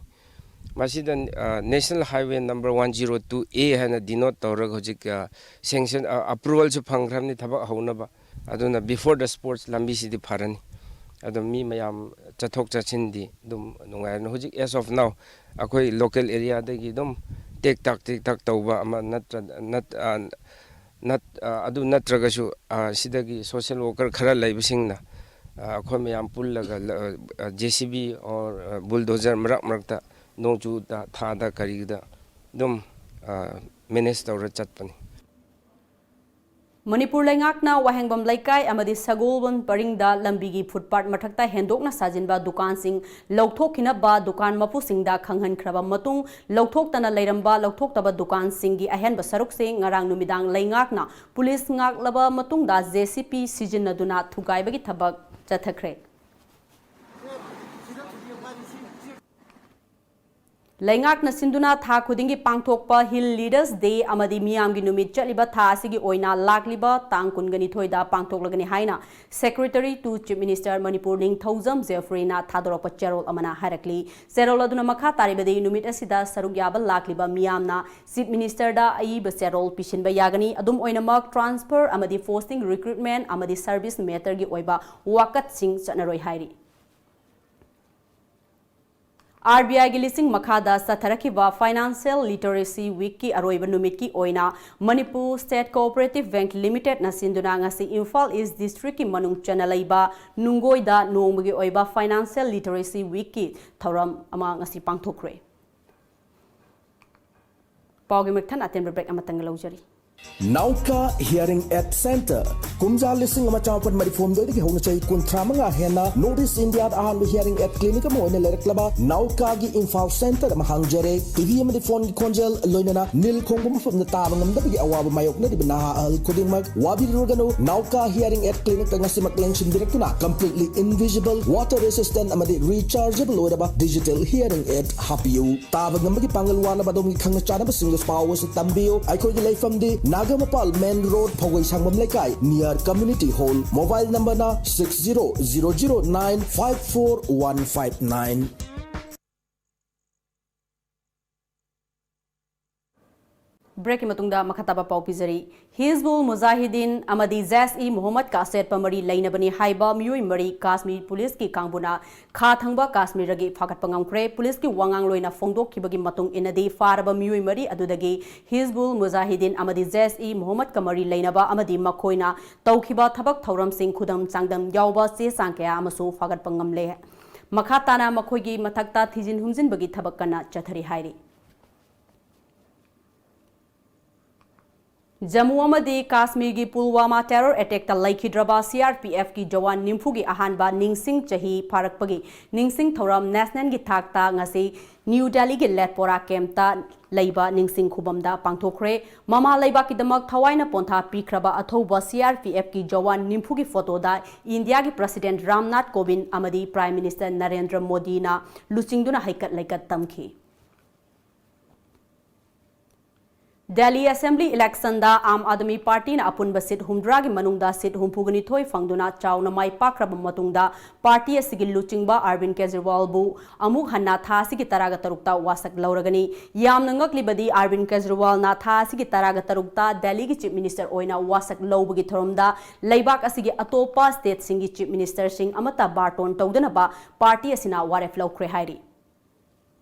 ꯃꯁꯤꯗ uh, National Highway number one zero two A ꯍꯥꯏꯅ denote ꯇꯧꯔꯒ ꯍꯧꯖꯤꯛ uh, sanction uh, approvalꯁꯨ ꯐꯪꯈ꯭ꯔꯕꯅꯤ ꯊꯕꯛ ꯍꯧꯅꯕ꯫ ꯑꯗꯨꯅ before the sports ꯂꯝꯕꯤꯁꯤꯗꯤ ꯐꯔꯅꯤ꯫ ꯑꯗꯨꯝ ꯃꯤ ꯃꯌꯥꯝ ꯆꯠꯊꯣꯛ ꯆꯠꯁꯤꯟꯗꯤ ꯑꯗꯨꯝ ꯅꯨꯡꯉꯥꯏꯔꯅꯤ꯫ ꯍꯧꯖꯤꯛ as of now ꯑꯩꯈꯣꯏ local areaꯗꯒꯤ ꯑꯗꯨꯝ ꯇꯦꯛ ꯇꯥꯛ ꯇꯦꯛ ꯇꯥꯛ ꯇꯧꯕ ꯑꯃ ꯅꯠꯇ꯭ꯔ ꯅꯠ ꯑ, ꯅꯠ ꯑ, ꯑꯗꯨ ꯅꯠꯇ꯭ꯔꯒꯁꯨ ꯑ, ꯁꯤꯗꯒꯤ social worker ꯈꯔ ꯂꯩꯕꯁꯤꯡꯅ ꯑ, ꯑꯩꯈꯣꯏ ꯃꯌꯥꯝ ꯄꯨꯜꯂꯒ J C B or bulldozer ꯃꯔꯛ ꯃꯔꯛꯇ ꯅꯣꯡꯖꯨ ꯊꯥꯗ ꯀꯔꯤꯗ ꯑꯗꯨꯝ manage ꯇꯧꯔ ꯆꯠꯄꯅꯤ꯫ ꯃꯅꯤꯄꯨꯔ ꯂꯩꯉꯥꯛꯅ ꯋꯥꯍꯦꯡꯕꯝ ꯂꯩꯀꯥꯏ ꯑꯃꯗꯤ ꯁꯒꯣꯜꯕꯟ ꯄꯔꯤꯡꯗ ꯂꯝꯕꯤꯒꯤ footpath ꯃꯊꯛꯇ ꯍꯦꯟꯗꯣꯛꯅ ꯁꯥꯖꯤꯟꯕ ꯗꯨꯀꯥꯟꯁꯤꯡ ꯂꯧꯊꯣꯛꯈꯤꯅꯕ ꯗꯨꯀꯥꯟ ꯃꯄꯨꯁꯤꯡꯗ ꯈꯪꯍꯟꯈ꯭ꯔꯕ ꯃꯇꯨꯡ, ꯂꯧꯊꯣꯛꯇꯅ ꯂꯩꯔꯝꯕ ꯂꯧꯊꯣꯛꯇꯕ ꯗꯨꯀꯥꯟꯁꯤꯡꯒꯤ ꯑꯍꯦꯟꯕ ꯁꯔꯨꯛꯁꯤꯡ ꯉꯔꯥꯡ ꯅꯨꯃꯤꯗꯥꯡ ꯂꯩꯉꯥꯛꯅ ꯄꯨꯂꯤꯁ ꯉꯥꯛꯂꯕ ꯃꯇꯨꯡꯗ ꯖꯦ ꯁꯤ ꯄꯤ ꯁꯤꯖꯤꯟꯅꯗꯨꯅ ꯊꯨꯒꯥꯏꯕꯒꯤ ꯊꯕꯛ ꯆꯠꯊꯈ꯭ꯔꯦ꯫ ꯂꯩꯉꯥꯛꯅ ꯁꯤꯟꯗꯨꯅ ꯊꯥ ꯈꯨꯗꯤꯡꯒꯤ ꯄꯥꯡꯊꯣꯛꯄ Hill Leaders Day ꯑꯃꯗꯤ ꯃꯤꯌꯥꯝꯒꯤ ꯅꯨꯃꯤꯠ ꯆꯠꯂꯤꯕ ꯊꯥ ꯑꯁꯤꯒꯤ ꯑꯣꯏꯅ ꯂꯥꯛꯂꯤꯕ ꯇꯥꯡ ꯀꯨꯟꯒ ꯅꯤꯊꯣꯏꯗ ꯄꯥꯡꯊꯣꯛꯂꯒꯅꯤ ꯍꯥꯏꯅ Secretary to Chief Minister Manipur ꯅꯤꯡꯊꯧꯖꯝ ꯖꯦꯐ꯭ꯔꯤꯅ ꯊꯥꯗꯣꯔꯛꯄ ꯆꯦꯔꯣꯜ ꯑꯃꯅ ꯍꯥꯏꯔꯛꯂꯤ꯫ ꯆꯦꯔꯣꯜ ꯑꯗꯨꯅ ꯃꯈꯥ ꯇꯥꯔꯤꯕꯗꯤ ꯅꯨꯃꯤꯠ ꯑꯁꯤꯗ ꯁꯔꯨꯛ ꯌꯥꯕ ꯂꯥꯛꯂꯤꯕ ꯃꯤꯌꯥꯝꯅ Chief Ministerꯗ ꯑꯏꯕ ꯆꯦꯔꯣꯜ ꯄꯤꯁꯤꯟꯕ ꯌꯥꯒꯅꯤ꯫ ꯑꯗꯨꯝ ꯑꯣꯏꯅꯃꯛ transfer ꯑꯃꯗꯤ posting, recruitment ꯑꯃꯗꯤ service matterꯒꯤ ꯑꯣꯏꯕ ꯋꯥꯀꯠꯁꯤꯡ ꯆꯠꯅꯔꯣꯏ ꯍꯥꯏꯔꯤ꯫ ꯑꯥꯔ ꯕꯤ ꯑꯥꯏꯒꯤ ꯂꯤꯁꯤꯡ ꯃꯈꯥꯗ ꯆꯠꯊꯔꯛꯈꯤꯕ Financial Literacy Weekꯀꯤ ꯑꯔꯣꯏꯕ ꯅꯨꯃꯤꯠꯀꯤ ꯑꯣꯏꯅ Manipur State Cooperative Bank Limitedꯅ ꯁꯤꯟꯗꯨꯅ ꯉꯁꯤ ꯏꯝꯐꯥꯜ East Districtꯀꯤ ꯃꯅꯨꯡ ꯆꯟꯅ ꯂꯩꯕ ꯅꯨꯡꯒꯣꯏꯗ ꯅꯣꯡꯃꯒꯤ ꯑꯣꯏꯕ Financial Literacy Weekꯀꯤ ꯊꯧꯔꯝ ꯑꯃ ꯉꯁꯤ ꯄꯥꯡꯊꯣꯛꯈ꯭ꯔꯦ꯫ ꯄꯥꯎꯒꯤ ꯃꯊꯪ ꯑꯇꯦꯟꯕ break ꯑꯃꯇꯪꯒ ꯂꯧꯖꯔꯤ꯫ ꯅꯥꯎꯀꯥ ꯍꯤꯌꯔꯤꯡ ꯑꯦꯗ ꯁꯦꯟꯇꯔ꯫ ꯀꯨꯝꯖꯥ ꯂꯤꯁꯤꯡ ꯑꯃ ꯆꯥꯃꯥꯄꯟ ꯃꯔꯤꯐꯨ ꯍꯨꯝꯗꯣꯏꯗꯒꯤ ꯍꯧꯅ ꯆꯍꯤ ꯀꯨꯟꯊ꯭ꯔꯥ ꯃꯉꯥ ꯍꯦꯟꯅ ꯅꯣꯔꯠ ꯏꯁ ꯏꯟꯗꯤꯌꯥꯗ ꯑꯍꯥꯟꯕ ꯍꯤꯌꯔꯤꯡ ꯑꯦꯗ ꯀ꯭ꯂꯤꯅꯤꯛ ꯑꯃ ꯑꯣꯏꯅ ꯂꯩꯔꯛꯂꯕ ꯅꯥꯎꯀꯥꯒꯤ ꯏꯝꯐꯥꯜ ꯁꯦꯟꯇꯔ ꯑꯃ ꯍꯥꯡꯖꯔꯦ꯫ ꯇꯤꯚꯤ ꯑꯃꯗꯤ ꯐꯣꯟꯒꯤ ꯈꯣꯟꯖꯦꯜ, ꯂꯣꯏꯅꯅ ꯅꯤꯜ ꯈꯣꯡꯕ ꯃꯐꯝꯗ ꯇꯥꯕ ꯉꯝꯗꯕꯒꯤ ꯑꯋꯥꯕ ꯃꯥꯌꯣꯛꯅꯔꯤꯕ ꯅꯍꯥ ꯑꯍꯜ ꯈꯨꯗꯤꯡꯃꯛ ꯋꯥꯕꯤꯔꯨꯔꯒꯅꯨ꯫ ꯅꯥꯎꯀꯥ ꯍꯤꯌꯔꯤꯡ ꯑꯦꯗ ꯀ꯭ꯂꯤꯅꯤꯛꯇ ꯉꯁꯤꯃꯛ ꯂꯦꯡꯁꯤꯟꯕꯤꯔꯛꯇꯨꯅ completely invisible, water resistant ꯑꯃꯗꯤ rechargeable ꯑꯣꯏꯔꯕ digital hearing aid ꯍꯥꯞꯄꯤꯌꯨ꯫ ꯇꯥꯕ ꯉꯝꯕꯒꯤ ꯄꯥꯡꯒꯜ ꯋꯥꯠꯂꯕ ꯑꯗꯣꯝꯒꯤ ꯈꯪꯅ ꯆꯥꯟꯅꯕꯁꯤꯡꯗꯁꯨ ꯄꯥꯎ ꯑꯁꯤ ꯇꯝꯕꯤꯌꯨ꯫ ꯑꯩꯈꯣꯏꯒꯤ ꯂꯩꯐꯝꯗꯤ ꯅꯥꯒꯥꯃꯄꯥꯜ ꯃꯦꯟ ꯔꯣꯗ, ꯐꯧꯒꯩ ꯁꯪꯕꯝ ꯂꯩꯀꯥꯏ, near community hall꯫ ꯃꯣꯕꯥꯏꯜ ꯅꯝꯕꯔꯅ six zero zero zero nine five four one five nine꯫ ꯕ꯭ꯔꯦꯛꯀꯤ ꯃꯇꯨꯡꯗ ꯃꯈꯥ ꯇꯥꯕ ꯄꯥꯎ ꯄꯤꯖꯔꯤ꯫ ꯍꯤꯖꯕꯨꯜ ꯃꯨꯖꯥꯍꯤꯗꯤꯟ ꯑꯃꯗꯤ ꯖꯩꯁ-ꯏ-ꯃꯣꯍꯝꯃꯗꯀ ꯑꯆꯦꯠꯄ ꯃꯔꯤ ꯂꯩꯅꯕꯅꯤ ꯍꯥꯏꯕ ꯃꯤꯑꯣꯏ ꯃꯔꯤ ꯀꯥꯁꯃꯤꯔ ꯄꯨꯂꯤꯁꯀꯤ ꯀꯥꯡꯕꯨꯅ ꯈꯥ ꯊꯪꯕ ꯀꯥꯁꯃꯤꯔꯗꯒꯤ ꯐꯥꯒꯠꯄ ꯉꯝꯈ꯭ꯔꯦ꯫ ꯄꯨꯂꯤꯁꯀꯤ ꯋꯥꯉꯥꯡꯂꯣꯏꯅ ꯐꯣꯡꯗꯣꯛꯈꯤꯕꯒꯤ ꯃꯇꯨꯡ ꯏꯟꯅꯗꯤ, ꯐꯥꯔꯕ ꯃꯤꯑꯣꯏ ꯃꯔꯤ ꯑꯗꯨꯗꯒꯤ ꯍꯤꯖꯕꯨꯜ ꯃꯨꯖꯥꯍꯤꯗꯤꯟ ꯑꯃꯗꯤ ꯖꯩꯁ-ꯏ-ꯃꯣꯍꯝꯃꯗꯀ ꯃꯔꯤ ꯂꯩꯅꯕ ꯑꯃꯗꯤ ꯃꯈꯣꯏꯅ ꯇꯧꯈꯤꯕ ꯊꯕꯛ ꯊꯧꯔꯝꯁꯤꯡ ꯈꯨꯗꯝ ꯆꯥꯡꯗꯝ ꯌꯥꯎꯕ ꯆꯦ ꯆꯥꯡ ꯀꯌꯥ ꯑꯃꯁꯨ ꯐꯥꯒꯠꯄ ꯉꯝꯂꯦ꯫ ꯃꯈꯥ ꯇꯥꯅ ꯃꯈꯣꯏꯒꯤ ꯃꯊꯛꯇ ꯊꯤꯖꯤꯟ ꯍꯨꯝꯖꯤꯟꯕꯒꯤ ꯊꯕꯛ ꯀꯟꯅ ꯆꯠꯊꯔꯤ ꯍꯥꯏꯔꯤ꯫ ꯖꯝꯃꯨ ꯑꯃꯗꯤ ꯀꯥꯁꯃꯤꯔꯒꯤ ꯄꯨꯜꯋꯥꯃꯥ terror attackꯇ ꯂꯩꯈꯤꯗ꯭ꯔꯕ C R P Fꯀꯤ ꯖꯋꯥꯟ ꯅꯤꯝꯐꯨꯒꯤ ꯑꯍꯥꯟꯕ ꯅꯤꯡꯁꯤꯡ ꯆꯍꯤ ꯐꯥꯔꯛꯄꯒꯤ ꯅꯤꯡꯁꯤꯡ ꯊꯧꯔꯝ ꯅꯦꯁꯅꯦꯜꯒꯤ ꯊꯥꯛꯇ ꯉꯁꯤ ꯅ꯭ꯌꯨ ꯗꯦꯜꯂꯤꯒꯤ ꯂꯦꯠꯄꯣꯔꯥ ꯀꯦꯝꯞꯇ ꯂꯩꯕ ꯅꯤꯡꯁꯤꯡ ꯈꯨꯕꯝꯗ ꯄꯥꯡꯊꯣꯛꯈ꯭ꯔꯦ꯫ ꯃꯃꯥ ꯂꯩꯕꯥꯛꯀꯤꯗꯃꯛ ꯊꯋꯥꯏꯅ ꯄꯣꯟꯊꯥ ꯄꯤꯈ꯭ꯔꯕ ꯑꯊꯧꯕ C R P Fꯀꯤ ꯖꯋꯥꯟ ꯅꯤꯝꯐꯨꯒꯤ ꯐꯣꯇꯣꯗ ꯏꯟꯗꯤꯌꯥꯒꯤ President ꯔꯥꯝꯅꯥꯊ ꯀꯣꯕꯤꯟꯗ ꯑꯃꯗꯤ Prime Minister ꯅꯔꯦꯟꯗ꯭ꯔ ꯃꯣꯗꯤꯅ ꯂꯨꯆꯤꯡꯗꯨꯅ ꯍꯩꯀꯠ ꯂꯩꯀꯠ ꯇꯝꯈꯤ꯫ ꯗꯦꯜꯂꯤ Assembly electionꯗ ꯑꯥꯝ ꯑꯥꯗꯃꯤ ꯄꯥꯔꯇꯤꯅ ꯑꯄꯨꯟꯕ ꯁꯤꯠ ꯍꯨꯝꯗ꯭ꯔꯥꯒꯤ ꯃꯅꯨꯡꯗ ꯁꯤꯠ ꯍꯨꯝꯐꯨꯒ ꯅꯤꯊꯣꯏ ꯐꯪꯗꯨꯅ ꯆꯥꯎꯅ ꯃꯥꯏ ꯄꯥꯛꯈ꯭ꯔꯕ ꯃꯇꯨꯡꯗ, ꯄꯥꯔꯇꯤ ꯑꯁꯤꯒꯤ ꯂꯨꯆꯤꯡꯕ ꯑꯔꯕꯤꯟꯗ ꯀꯦꯖꯔꯤꯋꯥꯜꯕꯨ ꯑꯃꯨꯛ ꯍꯟꯅ ꯊꯥ ꯑꯁꯤꯒꯤ ꯇꯔꯥꯒ ꯇꯔꯨꯛꯇ ꯋꯥꯁꯛ ꯂꯧꯔꯒꯅꯤ꯫ ꯌꯥꯝꯅ ꯉꯛꯂꯤꯕꯗꯤ, ꯑꯔꯕꯤꯟꯗ ꯀꯦꯖꯔꯤꯋꯥꯜꯅ ꯊꯥ ꯑꯁꯤꯒꯤ ꯇꯔꯥꯒ ꯇꯔꯨꯛꯇ ꯗꯦꯜꯂꯤꯒꯤ Chief Minister ꯑꯣꯏꯅ ꯋꯥꯁꯛ ꯂꯧꯕꯒꯤ ꯊꯧꯔꯝꯗ ꯂꯩꯕꯥꯛ ꯑꯁꯤꯒꯤ ꯑꯇꯣꯞꯄ stateꯁꯤꯡꯒꯤ Chief Ministerꯁꯤꯡ ꯑꯃꯠꯇ ꯕꯥꯔꯇꯣꯟ ꯇꯧꯗꯅꯕ ꯄꯥꯔꯇꯤ ꯑꯁꯤꯅ ꯋꯥꯔꯦꯞ ꯂꯧꯈ꯭ꯔꯦ ꯍꯥꯏꯔꯤ꯫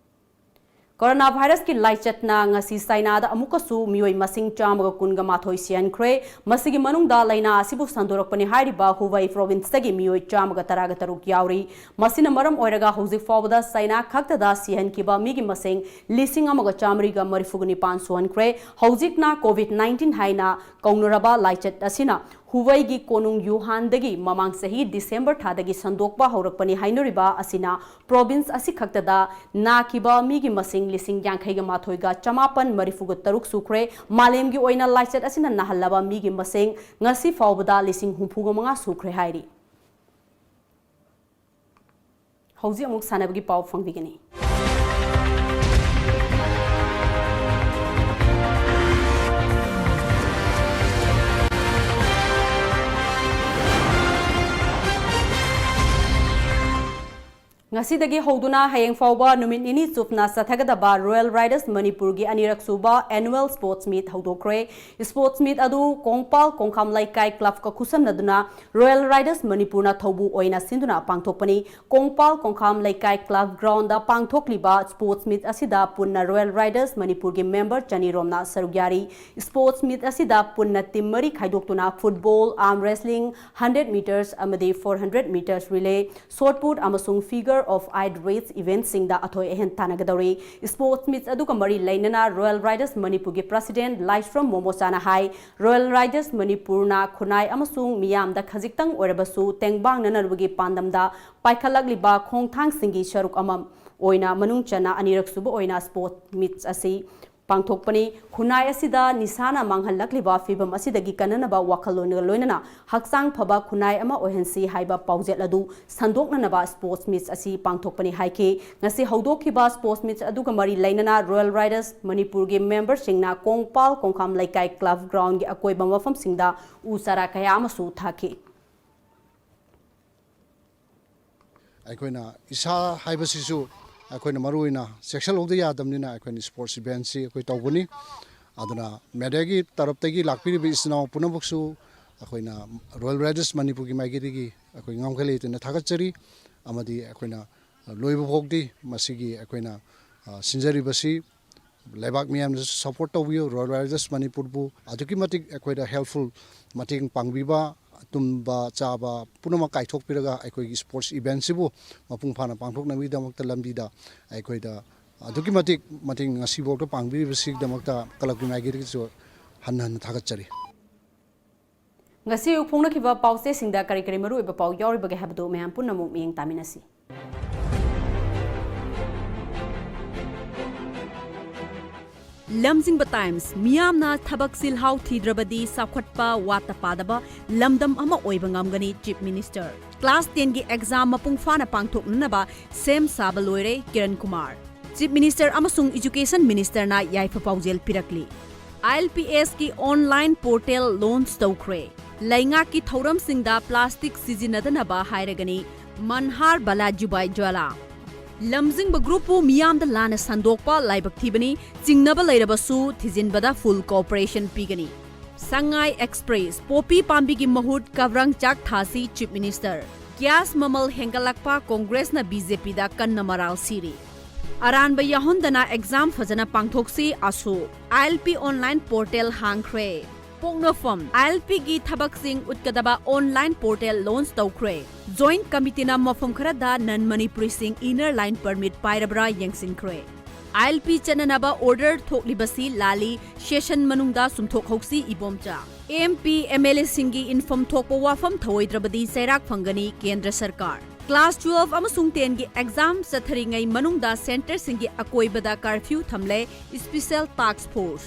ꯀꯣꯔꯣꯅꯥ ꯚꯥꯏꯔꯁꯀꯤ ꯂꯥꯏꯆꯠꯅ ꯉꯁꯤ ꯆꯥꯏꯅꯥꯗ ꯑꯃꯨꯛꯀꯁꯨ ꯃꯤꯑꯣꯏ ꯃꯁꯤꯡ ꯆꯥꯝꯃꯒ ꯀꯨꯟꯒ ꯃꯥꯊꯣꯏ ꯁꯤꯍꯟꯈ꯭ꯔꯦ꯫ ꯃꯁꯤꯒꯤ ꯃꯅꯨꯡꯗ ꯂꯥꯏꯅꯥ ꯑꯁꯤꯕꯨ ꯁꯟꯗꯣꯔꯛꯄꯅꯤ ꯍꯥꯏꯔꯤꯕ ꯍꯨꯕꯩ ꯄ꯭ꯔꯣꯚꯤꯟꯁꯇꯒꯤ ꯃꯤꯑꯣꯏ ꯆꯥꯝꯃꯒ ꯇꯔꯥꯒ ꯇꯔꯨꯛ ꯌꯥꯎꯔꯤ꯫ ꯃꯁꯤꯅ ꯃꯔꯝ ꯑꯣꯏꯔꯒ ꯍꯧꯖꯤꯛ ꯐꯥꯎꯕꯗ ꯆꯥꯏꯅꯥ ꯈꯛꯇꯗ ꯁꯤꯍꯟꯈꯤꯕ ꯃꯤꯒꯤ ꯃꯁꯤꯡ ꯂꯤꯁꯤꯡ ꯑꯃꯒ ꯆꯥꯃꯔꯤꯒ ꯃꯔꯤꯐꯨꯒ ꯅꯤꯄꯥꯟ ꯁꯨꯍꯟꯈ꯭ꯔꯦ꯫ ꯍꯧꯖꯤꯛꯅ ꯀꯣꯚꯤꯗ ꯅꯥꯏꯟꯇꯤꯟ ꯍꯥꯏꯅ ꯀꯧꯅꯔꯕ ꯂꯥꯏꯆꯠ ꯑꯁꯤꯅ ꯍꯨꯕꯩꯒꯤ ꯀꯣꯅꯨꯡ ꯌꯨꯍꯥꯟꯗꯒꯤ ꯃꯃꯥꯡ ꯆꯍꯤ ꯗꯤꯁꯦꯝꯕꯔ ꯊꯥꯗꯒꯤ ꯁꯟꯗꯣꯛꯄ ꯍꯧꯔꯛꯄꯅꯤ ꯍꯥꯏꯅꯔꯤꯕ ꯑꯁꯤꯅ ꯄ꯭ꯔꯣꯚꯤꯟꯁ ꯑꯁꯤꯈꯛꯇꯗ ꯅꯥꯈꯤꯕ ꯃꯤꯒꯤ ꯃꯁꯤꯡ ꯂꯤꯁꯤꯡ ꯌꯥꯡꯈꯩꯒ ꯃꯥꯊꯣꯏꯒ ꯆꯃꯥꯄꯟ ꯃꯔꯤꯐꯨꯒ ꯇꯔꯨꯛ ꯁꯨꯈ꯭ꯔꯦ꯫ ꯃꯥꯂꯦꯝꯒꯤ ꯑꯣꯏꯅ ꯂꯥꯏꯆꯠ ꯑꯁꯤꯅ ꯅꯥꯍꯜꯂꯕ ꯃꯤꯒꯤ ꯃꯁꯤꯡ ꯉꯁꯤ ꯐꯥꯎꯕꯗ ꯂꯤꯁꯤꯡ ꯍꯨꯝꯐꯨꯒ ꯃꯉꯥ ꯁꯨꯈ꯭ꯔꯦ ꯍꯥꯏꯔꯤ꯫ ꯍꯧꯖꯤꯛ ꯑꯃꯨꯛ ꯁꯥꯟꯅꯕꯒꯤ ꯄꯥꯎ ꯐꯪꯕꯤꯒꯅꯤ꯫ ꯉꯁꯤꯗꯒꯤ ꯍꯧꯗꯨꯅ ꯍꯌꯦꯡ ꯐꯥꯎꯕ ꯅꯨꯃꯤꯠ ꯅꯤꯅꯤ ꯆꯨꯞꯅ ꯆꯠꯊꯒꯗꯕ ꯔꯣꯌꯦꯜ ꯔꯥꯏꯗꯔꯁ ꯃꯅꯤꯄꯨꯔꯒꯤ ꯑꯅꯤꯔꯛ ꯁꯨꯕ annual sports meet ꯍꯧꯗꯣꯛꯈ꯭ꯔꯦ꯫ Sports meet ꯑꯗꯨ ꯀꯣꯡꯄꯥꯜ ꯀꯣꯡꯈꯥꯝ ꯂꯩꯀꯥꯏ ꯀ꯭ꯂꯕꯀ ꯈꯨꯠꯁꯝꯅꯗꯨꯅ ꯔꯣꯌꯦꯜ ꯔꯥꯏꯗꯔꯁ ꯃꯅꯤꯄꯨꯔꯅ ꯊꯧꯕꯨ ꯑꯣꯏꯅ ꯁꯤꯟꯗꯨꯅ ꯄꯥꯡꯊꯣꯛꯄꯅꯤ꯫ ꯀꯣꯡꯄꯥꯜ ꯀꯣꯡꯈꯥꯝ ꯂꯩꯀꯥꯏ ꯀ꯭ꯂꯕ ꯒ꯭ꯔꯥꯎꯟꯗ ꯄꯥꯡꯊꯣꯛꯂꯤꯕ ꯁ꯭ꯄꯣꯔꯠꯁ ꯃꯤꯠ ꯑꯁꯤꯗ ꯄꯨꯟꯅ ꯔꯣꯌꯦꯜ ꯔꯥꯏꯗꯔꯁ ꯃꯅꯤꯄꯨꯔꯒꯤ ꯃꯦꯝꯕꯔ ꯆꯅꯤꯔꯣꯝꯅ ꯁꯔꯨꯛ ꯌꯥꯔꯤ꯫ ꯁ꯭ꯄꯣꯔꯠꯁ ꯃꯤꯠ ꯑꯁꯤꯗ ꯄꯨꯟꯅ ꯇꯤꯝ ꯃꯔꯤ ꯈꯥꯏꯗꯣꯛꯇꯨꯅ ꯐꯨꯠꯕꯣꯜ, ꯑꯥꯔꯝ ꯔꯦꯁꯂꯤꯡ, ꯍꯟꯗ꯭ꯔꯦꯠ ꯃꯤꯇꯔꯁ ꯑꯃꯗꯤ ꯐꯣꯔ ꯍꯟꯗ꯭ꯔꯦꯠ ꯃꯤꯇꯔꯁ ꯔꯤꯂꯦ, ꯁꯣꯠ ꯄꯨꯠ ꯑꯃꯁꯨꯡ ꯐꯤꯒꯔ ꯑꯣꯐ ꯑꯥꯏꯠ ꯔꯦꯁ ꯏꯚꯦꯟꯠꯁꯤꯡꯗ ꯑꯊꯣꯏ ꯑꯍꯦꯟ ꯇꯥꯟꯅꯒꯗꯧꯔꯤ꯫ ꯁ꯭ꯄꯣꯔꯠꯁ ꯃꯤꯠ ꯑꯗꯨꯒ ꯃꯔꯤ ꯂꯩꯅꯅ ꯔꯣꯌꯦꯜ ꯔꯥꯏꯗꯔꯁ ꯃꯅꯤꯄꯨꯔꯒꯤ ꯄ꯭ꯔꯁꯤꯗꯦꯟꯠ ꯂꯥꯏꯁ꯭ꯔꯝ ꯃꯣꯃꯣꯆꯥꯅ ꯍꯥꯏ, ꯔꯣꯌꯦꯜ ꯔꯥꯏꯗꯔꯁ ꯃꯅꯤꯄꯨꯔꯅ ꯈꯨꯟꯅꯥꯏ ꯑꯃꯁꯨꯡ ꯃꯤꯌꯥꯝꯗ ꯈꯖꯤꯛꯇꯪ ꯑꯣꯏꯔꯕꯁꯨ ꯇꯦꯡꯕꯥꯡꯅꯅꯕꯒꯤ ꯄꯥꯟꯗꯝꯗ ꯄꯥꯏꯈꯠꯂꯛꯂꯤꯕ ꯈꯣꯡꯊꯥꯡꯁꯤꯡꯒꯤ ꯁꯔꯨꯛ ꯑꯃ ꯑꯣꯏꯅ ꯃꯅꯨꯡ ꯆꯟꯅ ꯑꯅꯤꯔꯛ ꯁꯨꯕ ꯑꯣꯏꯅ ꯁ꯭ꯄꯣꯔꯠꯁ ꯃꯤꯠ ꯑꯁꯤ ꯄꯥꯡꯊꯣꯛꯄꯅꯤ꯫ ꯈꯨꯟꯅꯥꯏ ꯑꯁꯤꯗ ꯅꯤꯁꯥꯅ ꯃꯥꯡꯍꯜꯂꯛꯂꯤꯕ ꯐꯤꯚꯝ ꯑꯁꯤꯗꯒꯤ ꯀꯟꯅꯅꯕ ꯋꯥꯈꯜꯂꯣꯟꯒ ꯂꯣꯏꯅꯅ ꯍꯛꯆꯥꯡ ꯐꯕ ꯈꯨꯟꯅꯥꯏ ꯑꯃ ꯑꯣꯏꯍꯟꯁꯤ ꯍꯥꯏꯕ ꯄꯥꯎꯖꯦꯜ ꯑꯗꯨ ꯁꯟꯗꯣꯛꯅꯅꯕ ꯁ꯭ꯄꯣꯔꯠꯁ ꯃꯤꯠ ꯑꯁꯤ ꯄꯥꯡꯊꯣꯛꯄꯅꯤ ꯍꯥꯏꯈꯤ꯫ ꯉꯁꯤ ꯍꯧꯗꯣꯛꯈꯤꯕ ꯁ꯭ꯄꯣꯔꯠꯁ ꯃꯤꯠ ꯑꯗꯨꯒ ꯃꯔꯤ ꯂꯩꯅꯅ ꯔꯣꯌꯦꯜ ꯔꯥꯏꯗꯔꯁ ꯃꯅꯤꯄꯨꯔꯒꯤ ꯃꯦꯝꯕꯔꯁꯤꯡꯅ ꯀꯣꯡꯄꯥꯜ ꯀꯣꯡꯈꯥꯝ ꯂꯩꯀꯥꯏ ꯀ꯭ꯂꯕ ꯒ꯭ꯔꯥꯎꯟꯒꯤ ꯑꯀꯣꯏꯕ ꯃꯐꯝꯁꯤꯡꯗ ꯎ ꯆꯥꯔꯥ ꯀꯌꯥ ꯑꯃꯁꯨ ꯊꯥꯈꯤ꯫ ꯑꯩꯈꯣꯏꯅ ꯏꯁꯥ ꯍꯥꯏꯕꯁꯤꯁꯨ ꯑꯩꯈꯣꯏꯅ ꯃꯔꯨ ꯑꯣꯏꯅ ꯆꯦꯛꯁꯤꯜꯍꯧꯗ ꯌꯥꯗꯕꯅꯤꯅ ꯑꯩꯈꯣꯏꯅ ꯁ꯭ꯄꯣꯔꯠꯁ ꯏꯚꯦꯟꯠꯁꯤ ꯑꯩꯈꯣꯏ ꯇꯧꯕꯅꯤ꯫ ꯑꯗꯨꯅ ꯃꯦꯗꯤꯌꯥꯒꯤ ꯇꯔꯞꯇꯒꯤ ꯂꯥꯛꯄꯤꯔꯤꯕ ꯏꯆꯤꯟ ꯏꯅꯥꯎ ꯄꯨꯝꯅꯃꯛꯁꯨ ꯑꯩꯈꯣꯏꯅ ꯔꯣꯌꯦꯜ ꯔꯥꯏꯗꯔꯁ ꯃꯅꯤꯄꯨꯔꯒꯤ ꯃꯥꯏꯀꯩꯗꯒꯤ ꯑꯩꯈꯣꯏ ꯉꯝꯈꯩ ꯂꯩꯇꯅ ꯊꯥꯒꯠꯆꯔꯤ꯫ ꯑꯃꯗꯤ ꯑꯩꯈꯣꯏꯅ ꯂꯣꯏꯕ ꯐꯥꯎꯗꯤ ꯃꯁꯤꯒꯤ ꯑꯩꯈꯣꯏꯅ, ꯑ, ꯁꯤꯟꯖꯔꯤꯕꯁꯤ ꯂꯩꯕꯥꯛ ꯃꯤꯌꯥꯝꯅꯁꯨ support ꯇꯧꯕꯤꯌꯨ꯫ Royal Warriors ꯃꯅꯤꯄꯨꯔꯕꯨ ꯑꯗꯨꯛꯀꯤ ꯃꯇꯤꯛ ꯑꯩꯈꯣꯏꯗ helpful, ꯃꯇꯦꯡ ꯄꯥꯡꯕꯤꯕ, ꯇꯨꯝꯕ ꯆꯥꯕ ꯄꯨꯝꯅꯃꯛ ꯀꯥꯏꯊꯣꯛꯄꯤꯔꯒ ꯑꯩꯈꯣꯏꯒꯤ sports eventꯁꯤꯕꯨ ꯃꯄꯨꯡ ꯐꯥꯅ ꯄꯥꯡꯊꯣꯛꯅꯕꯒꯤꯗꯃꯛꯇ ꯂꯝꯕꯤꯗ ꯑꯩꯈꯣꯏꯗ ꯑꯗꯨꯛꯀꯤ ꯃꯇꯤꯛ ꯃꯇꯦꯡ ꯉꯁꯤꯐꯥꯎꯗ ꯄꯥꯡꯕꯤꯔꯤꯕꯁꯤꯒꯤꯗꯃꯛꯇ clubꯀꯤ ꯃꯥꯏꯀꯩꯗꯒꯤꯁꯨ ꯍꯟꯅ ꯍꯟꯅ ꯊꯥꯒꯠꯆꯔꯤ꯫ ꯉꯁꯤ ꯑꯌꯨꯛ ꯐꯣꯡꯅꯈꯤꯕ ꯄꯥꯎꯆꯦꯁꯤꯡꯗ ꯀꯔꯤ ꯀꯔꯤ ꯃꯔꯨꯑꯣꯏꯕ ꯄꯥꯎ ꯌꯥꯎꯔꯤꯕꯒꯦ ꯍꯥꯏꯕꯗꯨ ꯃꯌꯥꯝ ꯄꯨꯟꯅ ꯑꯃꯨꯛ ꯃꯤꯠꯌꯦꯡ ꯇꯥꯃꯤꯟꯅꯁꯤ꯫ ꯂꯝꯖꯤꯡꯕ ꯇꯥꯏꯝꯁ, ꯃꯤꯌꯥꯝꯅ ꯊꯕꯛ ꯆꯤꯜꯍꯥꯎ ꯊꯤꯗ꯭ꯔꯕꯗꯤ ꯆꯥꯎꯈꯠꯄ ꯋꯥꯠꯇ ꯄꯥꯗꯕ ꯂꯝꯗꯝ ꯑꯃ ꯑꯣꯏꯕ ꯉꯝꯒꯅꯤ, Chief Minister꯫ Class tenꯒꯤ exam ꯃꯄꯨꯡ ꯐꯥꯅ ꯄꯥꯡꯊꯣꯛꯅꯅꯕ ꯁꯦꯝ ꯁꯥꯕ ꯂꯣꯏꯔꯦ, ꯀꯤꯔꯟ ꯀꯨꯃꯥꯔ꯫ Chief Minister ꯑꯃꯁꯨꯡ Education Ministerꯅ ꯌꯥꯏꯐ ꯄꯥꯎꯖꯦꯜ ꯄꯤꯔꯛꯂꯤ꯫ ILPSꯀꯤ online portal launch ꯇꯧꯈ꯭ꯔꯦ꯫ ꯂꯩꯉꯥꯛꯀꯤ ꯊꯧꯔꯝꯁꯤꯡꯗ plastic ꯁꯤꯖꯤꯟꯅꯗꯅꯕ ꯍꯥꯏꯔꯒꯅꯤ, ꯃꯟꯍꯥꯔ ꯕꯂꯥꯖꯨꯕꯥꯏ ꯖ꯭ꯋꯥꯂꯥ꯫ ꯂꯝꯖꯤꯡꯕ groupꯄꯨ ꯃꯤꯌꯥꯝꯗ ꯂꯥꯟꯅ ꯁꯟꯗꯣꯛꯄ ꯂꯥꯏꯕꯛ ꯊꯤꯕꯅꯤ, ꯆꯤꯡꯅꯕ ꯂꯩꯔꯕꯁꯨ ꯊꯤꯖꯤꯟꯕꯗ full cooperation ꯄꯤꯒꯅꯤ꯫ ꯁꯉꯥꯏ Express, ꯄꯣꯄꯤ ꯄꯥꯝꯕꯤꯒꯤ ꯃꯍꯨꯠ ꯀꯕ꯭ꯔꯪ ꯆꯥꯛ ꯊꯥꯁꯤ, Chief Minister꯫ Gas ꯃꯃꯜ ꯍꯦꯟꯒꯠꯂꯛꯄ, ꯀꯣꯡꯒ꯭ꯔꯦꯁꯅ BJPꯗ ꯀꯟꯅ ꯃꯔꯥꯜ ꯁꯤꯔꯤ꯫ ꯑꯔꯥꯟꯕ ꯌꯥꯎꯍꯟꯗꯅ exam ꯐꯖꯅ ꯄꯥꯡꯊꯣꯛꯁꯤ, ꯑꯁꯨ꯫ ILP online portal ꯍꯥꯡꯈ꯭ꯔꯦ꯫ ꯄꯣꯛꯅꯐꯝ, ILPꯒꯤ ꯊꯕꯛꯁꯤꯡ ꯎꯠꯀꯗꯕ online portal launch ꯇꯧꯈ꯭ꯔꯦ꯫ Joint Committeeꯅ ꯃꯐꯝ ꯈꯔꯗ non Manipuriꯁꯤꯡ Inner Line Permit ꯄꯥꯏꯔꯕ꯭ꯔꯥ ꯌꯦꯡꯁꯤꯟꯈ꯭ꯔꯦ꯫ ILP ꯆꯠꯅꯅꯕ order ꯊꯣꯛꯂꯤꯕꯁꯤ ꯂꯥꯜꯂꯤ, session ꯃꯅꯨꯡꯗ ꯆꯨꯝꯊꯣꯛꯍꯧꯁꯤ, ꯏꯕꯣꯝꯆꯥ꯫ MP, MLAꯁꯤꯡꯒꯤ ꯏꯟꯐꯝ ꯊꯣꯛꯄ ꯋꯥꯐꯝ ꯊꯧꯑꯣꯏꯗ꯭ꯔꯕꯗꯤ ꯆꯩꯔꯥꯛ ꯐꯪꯒꯅꯤ ꯀꯦꯟꯗ꯭ꯔ ꯁꯔꯀꯥꯔ꯫ Class twelve ꯑꯃꯁꯨꯡ tenꯒꯤ exam ꯆꯠꯊꯔꯤꯉꯩ ꯃꯅꯨꯡꯗ centreꯁꯤꯡꯒꯤ ꯑꯀꯣꯏꯕꯗ curfew ꯊꯝꯂꯦ Special Task Force꯫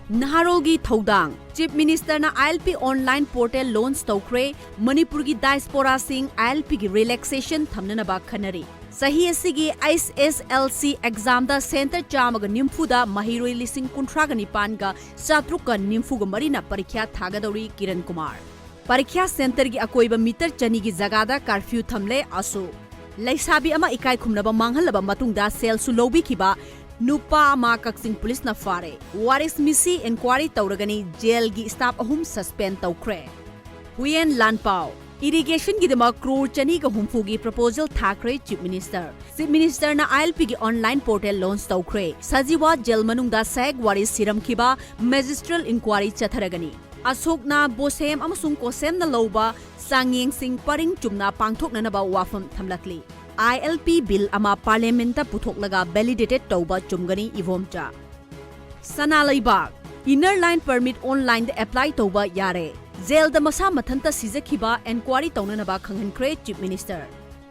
ꯅꯍꯥꯔꯣꯜꯒꯤ ꯊꯧꯗꯥꯡ, Chief Ministerꯅ ILP online portal launch ꯇꯧꯈ꯭ꯔꯦ꯫ ꯃꯅꯤꯄꯨꯔꯒꯤ diasporaꯁꯤꯡ ILPꯒꯤ relaxation ꯊꯝꯅꯅꯕ ꯈꯟꯅꯔꯤ꯫ ꯆꯍꯤ ꯑꯁꯤꯒꯤ HSLC examꯗ centre ꯆꯥꯝꯃꯒ ꯅꯤꯐꯨꯗ ꯃꯍꯩꯔꯣꯏ ꯂꯤꯁꯤꯡ ꯀꯨꯟꯊ꯭ꯔꯥꯒ ꯅꯤꯄꯥꯟꯒ ꯆꯥꯇ꯭ꯔꯨꯛꯀ ꯅꯤꯐꯨꯒ ꯃꯔꯤꯅ ꯄꯔꯤꯈ꯭ꯌꯥ ꯊꯥꯒꯗꯧꯔꯤ, ꯀꯤꯔꯟ ꯀꯨꯃꯥꯔ꯫ ꯄꯔꯤꯈ꯭ꯌꯥ centreꯒꯤ ꯑꯀꯣꯏꯕ meter ꯆꯅꯤꯒꯤ ꯖꯒꯥꯗ curfew ꯊꯝꯂꯦ, ꯑꯁꯨ꯫ ꯂꯩꯁꯥꯕꯤ ꯑꯃ ꯏꯀꯥꯏ ꯈꯨꯝꯅꯕ ꯃꯥꯡꯍꯜꯂꯕ ꯃꯇꯨꯡꯗ ꯁꯦꯜꯁꯨ ꯂꯧꯕꯤꯈꯤꯕ ꯅꯨꯄꯥ ꯑꯃ ꯀꯛꯆꯤꯡ ꯄꯨꯂꯤꯁꯅ ꯐꯥꯔꯦ꯫ ꯋꯥꯔꯤꯁ ꯃꯤꯁꯤ inquiry ꯇꯧꯔꯒꯅꯤ, jailꯒꯤ staff ꯑꯍꯨꯝ suspend ꯇꯧꯈ꯭ꯔꯦ꯫ ꯍꯨꯌꯦꯟ ꯂꯥꯟꯄꯥꯎ, Irrigation ꯒꯤꯗꯃꯛ ꯀ꯭ꯔꯣꯔ ꯆꯅꯤꯒ ꯍꯨꯝꯐꯨꯒꯤ proposal ꯊꯥꯈ꯭ꯔꯦ Chief Minister꯫ Chief Minister ꯅ I L P ꯒꯤ online portal launch ꯇꯧꯈ꯭ꯔꯦ꯫ ꯁꯖꯤꯋꯥ ꯖꯦꯜ ꯃꯅꯨꯡꯗ ꯁꯍꯦꯛ ꯋꯥꯔꯤꯁ ꯁꯤꯔꯝꯈꯤꯕ magistral inquiry ꯆꯠꯊꯔꯒꯅꯤ꯫ ꯑꯁꯣꯛꯅ ꯕꯣꯁꯦꯝ ꯑꯃꯁꯨꯡ ꯀꯣꯁꯦꯝꯅ ꯂꯧꯕ ꯆꯥꯡꯌꯦꯡꯁꯤꯡ ꯄꯔꯤꯡ ꯆꯨꯝꯅ ꯄꯥꯡꯊꯣꯛꯅꯅꯕ ꯋꯥꯐꯝ ꯊꯝꯂꯛꯂꯤ꯫ I L P bill ꯑꯃ parliament ꯇ ꯄꯨꯊꯣꯛꯂꯒ validated ꯇꯧꯕ ꯆꯨꯝꯒꯅꯤ ꯏꯕꯣꯝꯆꯥ꯫ ꯁꯅꯥ ꯂꯩꯕꯥꯛ, Inner Line Permit online ꯗ apply ꯇꯧꯕ ꯌꯥꯔꯦ꯫ ꯖꯦꯜꯗ ꯃꯁꯥ ꯃꯊꯟꯇ ꯁꯤꯖꯈꯤꯕ enquiry ꯇꯧꯅꯅꯕ ꯈꯪꯍꯟꯈ꯭ꯔꯦ Chief Minister꯫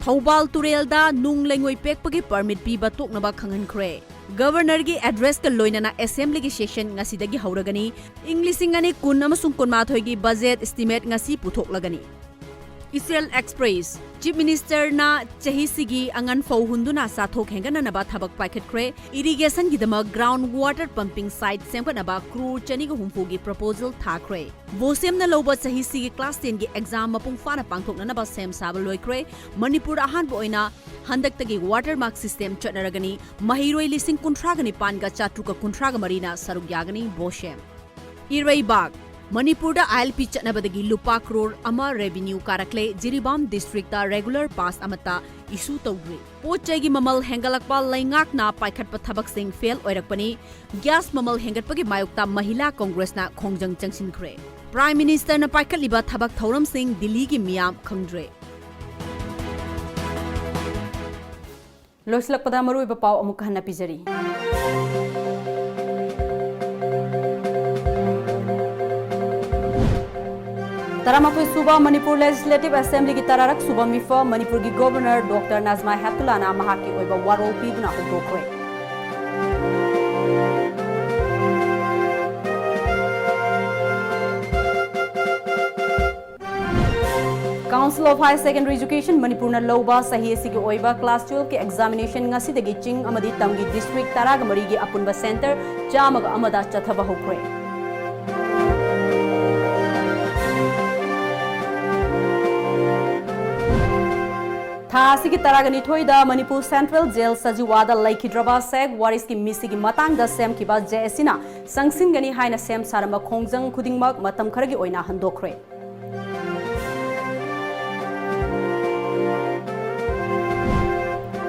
ꯊꯧꯕꯥꯜ ꯇꯨꯔꯦꯜꯗ ꯅꯨꯡ ꯂꯩꯉꯣꯏ ꯄꯦꯛꯄꯒꯤ permit ꯄꯤꯕ ꯇꯣꯛꯅꯕ ꯈꯪꯍꯟꯈ꯭ꯔꯦ꯫ Governor ꯒꯤ address ꯀ ꯂꯣꯏꯅꯅ Assembly ꯒꯤ session ꯉꯁꯤꯗꯒꯤ ꯍꯧꯔꯒꯅꯤ꯫ ꯏꯪ ꯂꯤꯁꯤꯡ ꯑꯅꯤ ꯀꯨꯟ ꯑꯃꯁꯨꯡ ꯀꯨꯟꯃꯥꯊꯣꯏꯒꯤ budget estimate ꯉꯁꯤ ꯄꯨꯊꯣꯛꯂꯒꯅꯤ꯫ ꯏꯆꯦꯜ Express, Chief Minister ꯅ ꯆꯍꯤꯁꯤꯒꯤ ꯑꯉꯟ ꯐꯧ ꯍꯨꯟꯗꯨꯅ ꯆꯥꯊꯣꯛ ꯍꯦꯟꯒꯠꯅꯅꯕ ꯊꯕꯛ ꯄꯥꯏꯈꯠꯈ꯭ꯔꯦ꯫ Irrigation ꯒꯤꯗꯃꯛ ground water pumping site ꯁꯦꯝꯒꯠꯅꯕ ꯀ꯭ꯔꯣꯔ ꯆꯅꯤꯒ ꯍꯨꯝꯐꯨꯒꯤ proposal ꯊꯥꯈ꯭ꯔꯦ꯫ ꯕꯣꯁꯦꯝꯅ ꯂꯧꯕ ꯆꯍꯤꯁꯤꯒꯤ class ten ꯒꯤ exam ꯃꯄꯨꯡ ꯐꯥꯅ ꯄꯥꯡꯊꯣꯛꯅꯅꯕ ꯁꯦꯝ ꯁꯥꯕ ꯂꯣꯏꯈ꯭ꯔꯦ꯫ ꯃꯅꯤꯄꯨꯔꯗ ꯑꯍꯥꯟꯕ ꯑꯣꯏꯅ ꯍꯟꯗꯛꯇꯒꯤ water mark system ꯆꯠꯅꯔꯒꯅꯤ꯫ ꯃꯍꯩꯔꯣꯏ ꯂꯤꯁꯤꯡ ꯀꯨꯟꯊ꯭ꯔꯥꯒ ꯅꯤꯄꯥꯟꯒ ꯆꯥꯇ꯭ꯔꯨꯛꯀ ꯀꯨꯟꯊ꯭ꯔꯥꯒ ꯃꯔꯤꯅ ꯁꯔꯨꯛ ꯌꯥꯒꯅꯤ꯫ ꯕꯣꯁꯦꯝ꯫ ꯏꯔꯩꯕꯥꯛ, ꯃꯅꯤꯄꯨꯔꯗ I L P ꯆꯠꯅꯕꯗꯒꯤ ꯂꯨꯄꯥ ꯀ꯭ꯔꯣꯔ ꯑꯃ revenue ꯀꯥꯔꯛꯂꯦ꯫ ꯖꯤꯔꯤꯕꯥꯝ district ꯇ regular pass ꯑꯃꯠꯇ issue ꯇꯧꯗ꯭ꯔꯤ꯫ ꯄꯣꯠ ꯆꯩꯒꯤ ꯃꯃꯜ ꯍꯦꯟꯒꯠꯂꯛꯄ ꯂꯩꯉꯥꯛꯅ ꯄꯥꯏꯈꯠꯄ ꯊꯕꯛꯁꯤꯡ fail ꯑꯣꯏꯔꯛꯄꯅꯤ꯫ Gas ꯃꯃꯜ ꯍꯦꯟꯒꯠꯄꯒꯤ ꯃꯥꯌꯣꯛꯇ ꯃꯍꯤꯂꯥ Congress ꯅ ꯈꯣꯡꯖꯪ ꯆꯪꯁꯤꯟꯈ꯭ꯔꯦ꯫ Prime Minister ꯅ ꯄꯥꯏꯈꯠꯂꯤꯕ ꯊꯕꯛ ꯊꯧꯔꯝꯁꯤꯡ ꯗꯤꯜꯂꯤꯒꯤ ꯃꯤꯌꯥꯝ ꯈꯪꯗ꯭ꯔꯦ꯫ ꯂꯣꯏꯁꯤꯜꯂꯛꯄꯗ ꯃꯔꯨꯑꯣꯏꯕ ꯄꯥꯎ ꯑꯃꯨꯛ ꯍꯟꯅ ꯄꯤꯖꯔꯤ꯫ ꯇꯔꯥꯃꯥꯊꯣꯏ ꯁꯨꯕ ꯃꯅꯤꯄꯨꯔ Legislative Assembly ꯒꯤ ꯇꯔꯥꯔꯛ ꯁꯨꯕ ꯃꯤꯐꯝ, ꯃꯅꯤꯄꯨꯔꯒꯤ Governor Doctor ꯅꯥꯖꯃꯥ ꯍꯦꯞꯇꯨꯂꯥꯅ ꯃꯍꯥꯛꯀꯤ ꯑꯣꯏꯕ ꯋꯥꯔꯣꯜ ꯄꯤꯗꯨꯅ ꯍꯧꯗꯣꯛꯈ꯭ꯔꯦ꯫ Council of Higher Secondary Education ꯃꯅꯤꯄꯨꯔꯅ ꯂꯧꯕ ꯆꯍꯤ ꯑꯁꯤꯒꯤ ꯑꯣꯏꯕ class twelve ꯀꯤ examination ꯉꯁꯤꯗꯒꯤ ꯆꯤꯡ ꯑꯃꯗꯤ ꯇꯝꯒꯤ district ꯇꯔꯥꯒ ꯃꯔꯤꯒꯤ ꯑꯄꯨꯟꯕ centre ꯆꯥꯝꯃꯒ ꯑꯃꯗ ꯆꯠꯊꯕ ꯍꯧꯈ꯭ꯔꯦ꯫ ꯊꯥ ꯑꯁꯤꯒꯤ ꯇꯔꯥꯒ ꯅꯤꯊꯣꯏꯗ ꯃꯅꯤꯄꯨꯔ Central Jail ꯁꯖꯤꯋꯥꯗ ꯂꯩꯈꯤꯗ꯭ꯔꯕ ꯁꯍꯦꯛ ꯋꯥꯔꯤꯁꯀꯤ ꯃꯤꯁꯤꯒꯤ ꯃꯇꯥꯡꯗ ꯁꯦꯝꯈꯤꯕ J S C ꯅ ꯆꯪꯁꯤꯟꯒꯅꯤ ꯍꯥꯏꯅ ꯁꯦꯝ ꯁꯥꯔꯝꯕ ꯈꯣꯡꯖꯪ ꯈꯨꯗꯤꯡꯃꯛ ꯃꯇꯝ ꯈꯔꯒꯤ ꯑꯣꯏꯅ ꯍꯟꯗꯣꯛꯈ꯭ꯔꯦ꯫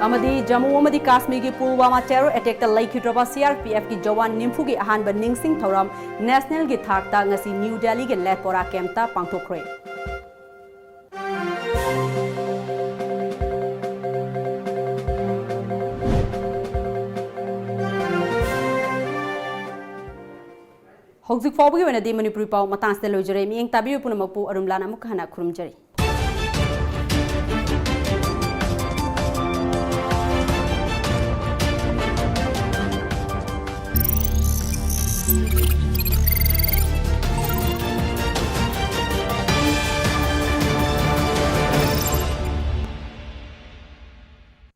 ꯑꯃꯗꯤ ꯖꯝꯃꯨ ꯑꯃꯗꯤ ꯀꯥꯁꯃꯤꯔꯒꯤ ꯄꯨꯜꯋꯥꯃꯥ terror attackꯇ ꯂꯩꯈꯤꯗ꯭ꯔꯕ CRPFꯀꯤ ꯖꯋꯥꯟ ꯅꯤꯐꯨꯒꯤ ꯑꯍꯥꯟꯕ ꯅꯤꯡꯁꯤꯡ ꯊꯧꯔꯝ nationalꯒꯤ ꯊꯥꯛꯇ ꯉꯁꯤ ꯅ꯭ꯌꯨ ꯗꯦꯜꯂꯤꯒꯤ ꯂꯦꯠꯄꯣꯔꯥ campꯇ ꯄꯥꯡꯊꯣꯛꯈ꯭ꯔꯦ꯫ ꯍꯧꯖꯤꯛ ꯐꯥꯎꯕꯒꯤ ꯑꯣꯏꯅꯗꯤ ꯃꯅꯤꯄꯨꯔꯤ ꯄꯥꯎ ꯃꯇꯥꯡꯁꯤꯗ ꯂꯣꯏꯖꯔꯦ꯫ ꯃꯤꯠꯌꯦꯡ ꯇꯥꯕꯤꯕ ꯄꯨꯝꯅꯃꯛꯄꯨ ꯑꯔꯨꯝꯂꯥꯅ ꯑꯃꯨꯛ ꯍꯟꯅ ꯈꯨꯔꯨꯝꯖꯔꯤ꯫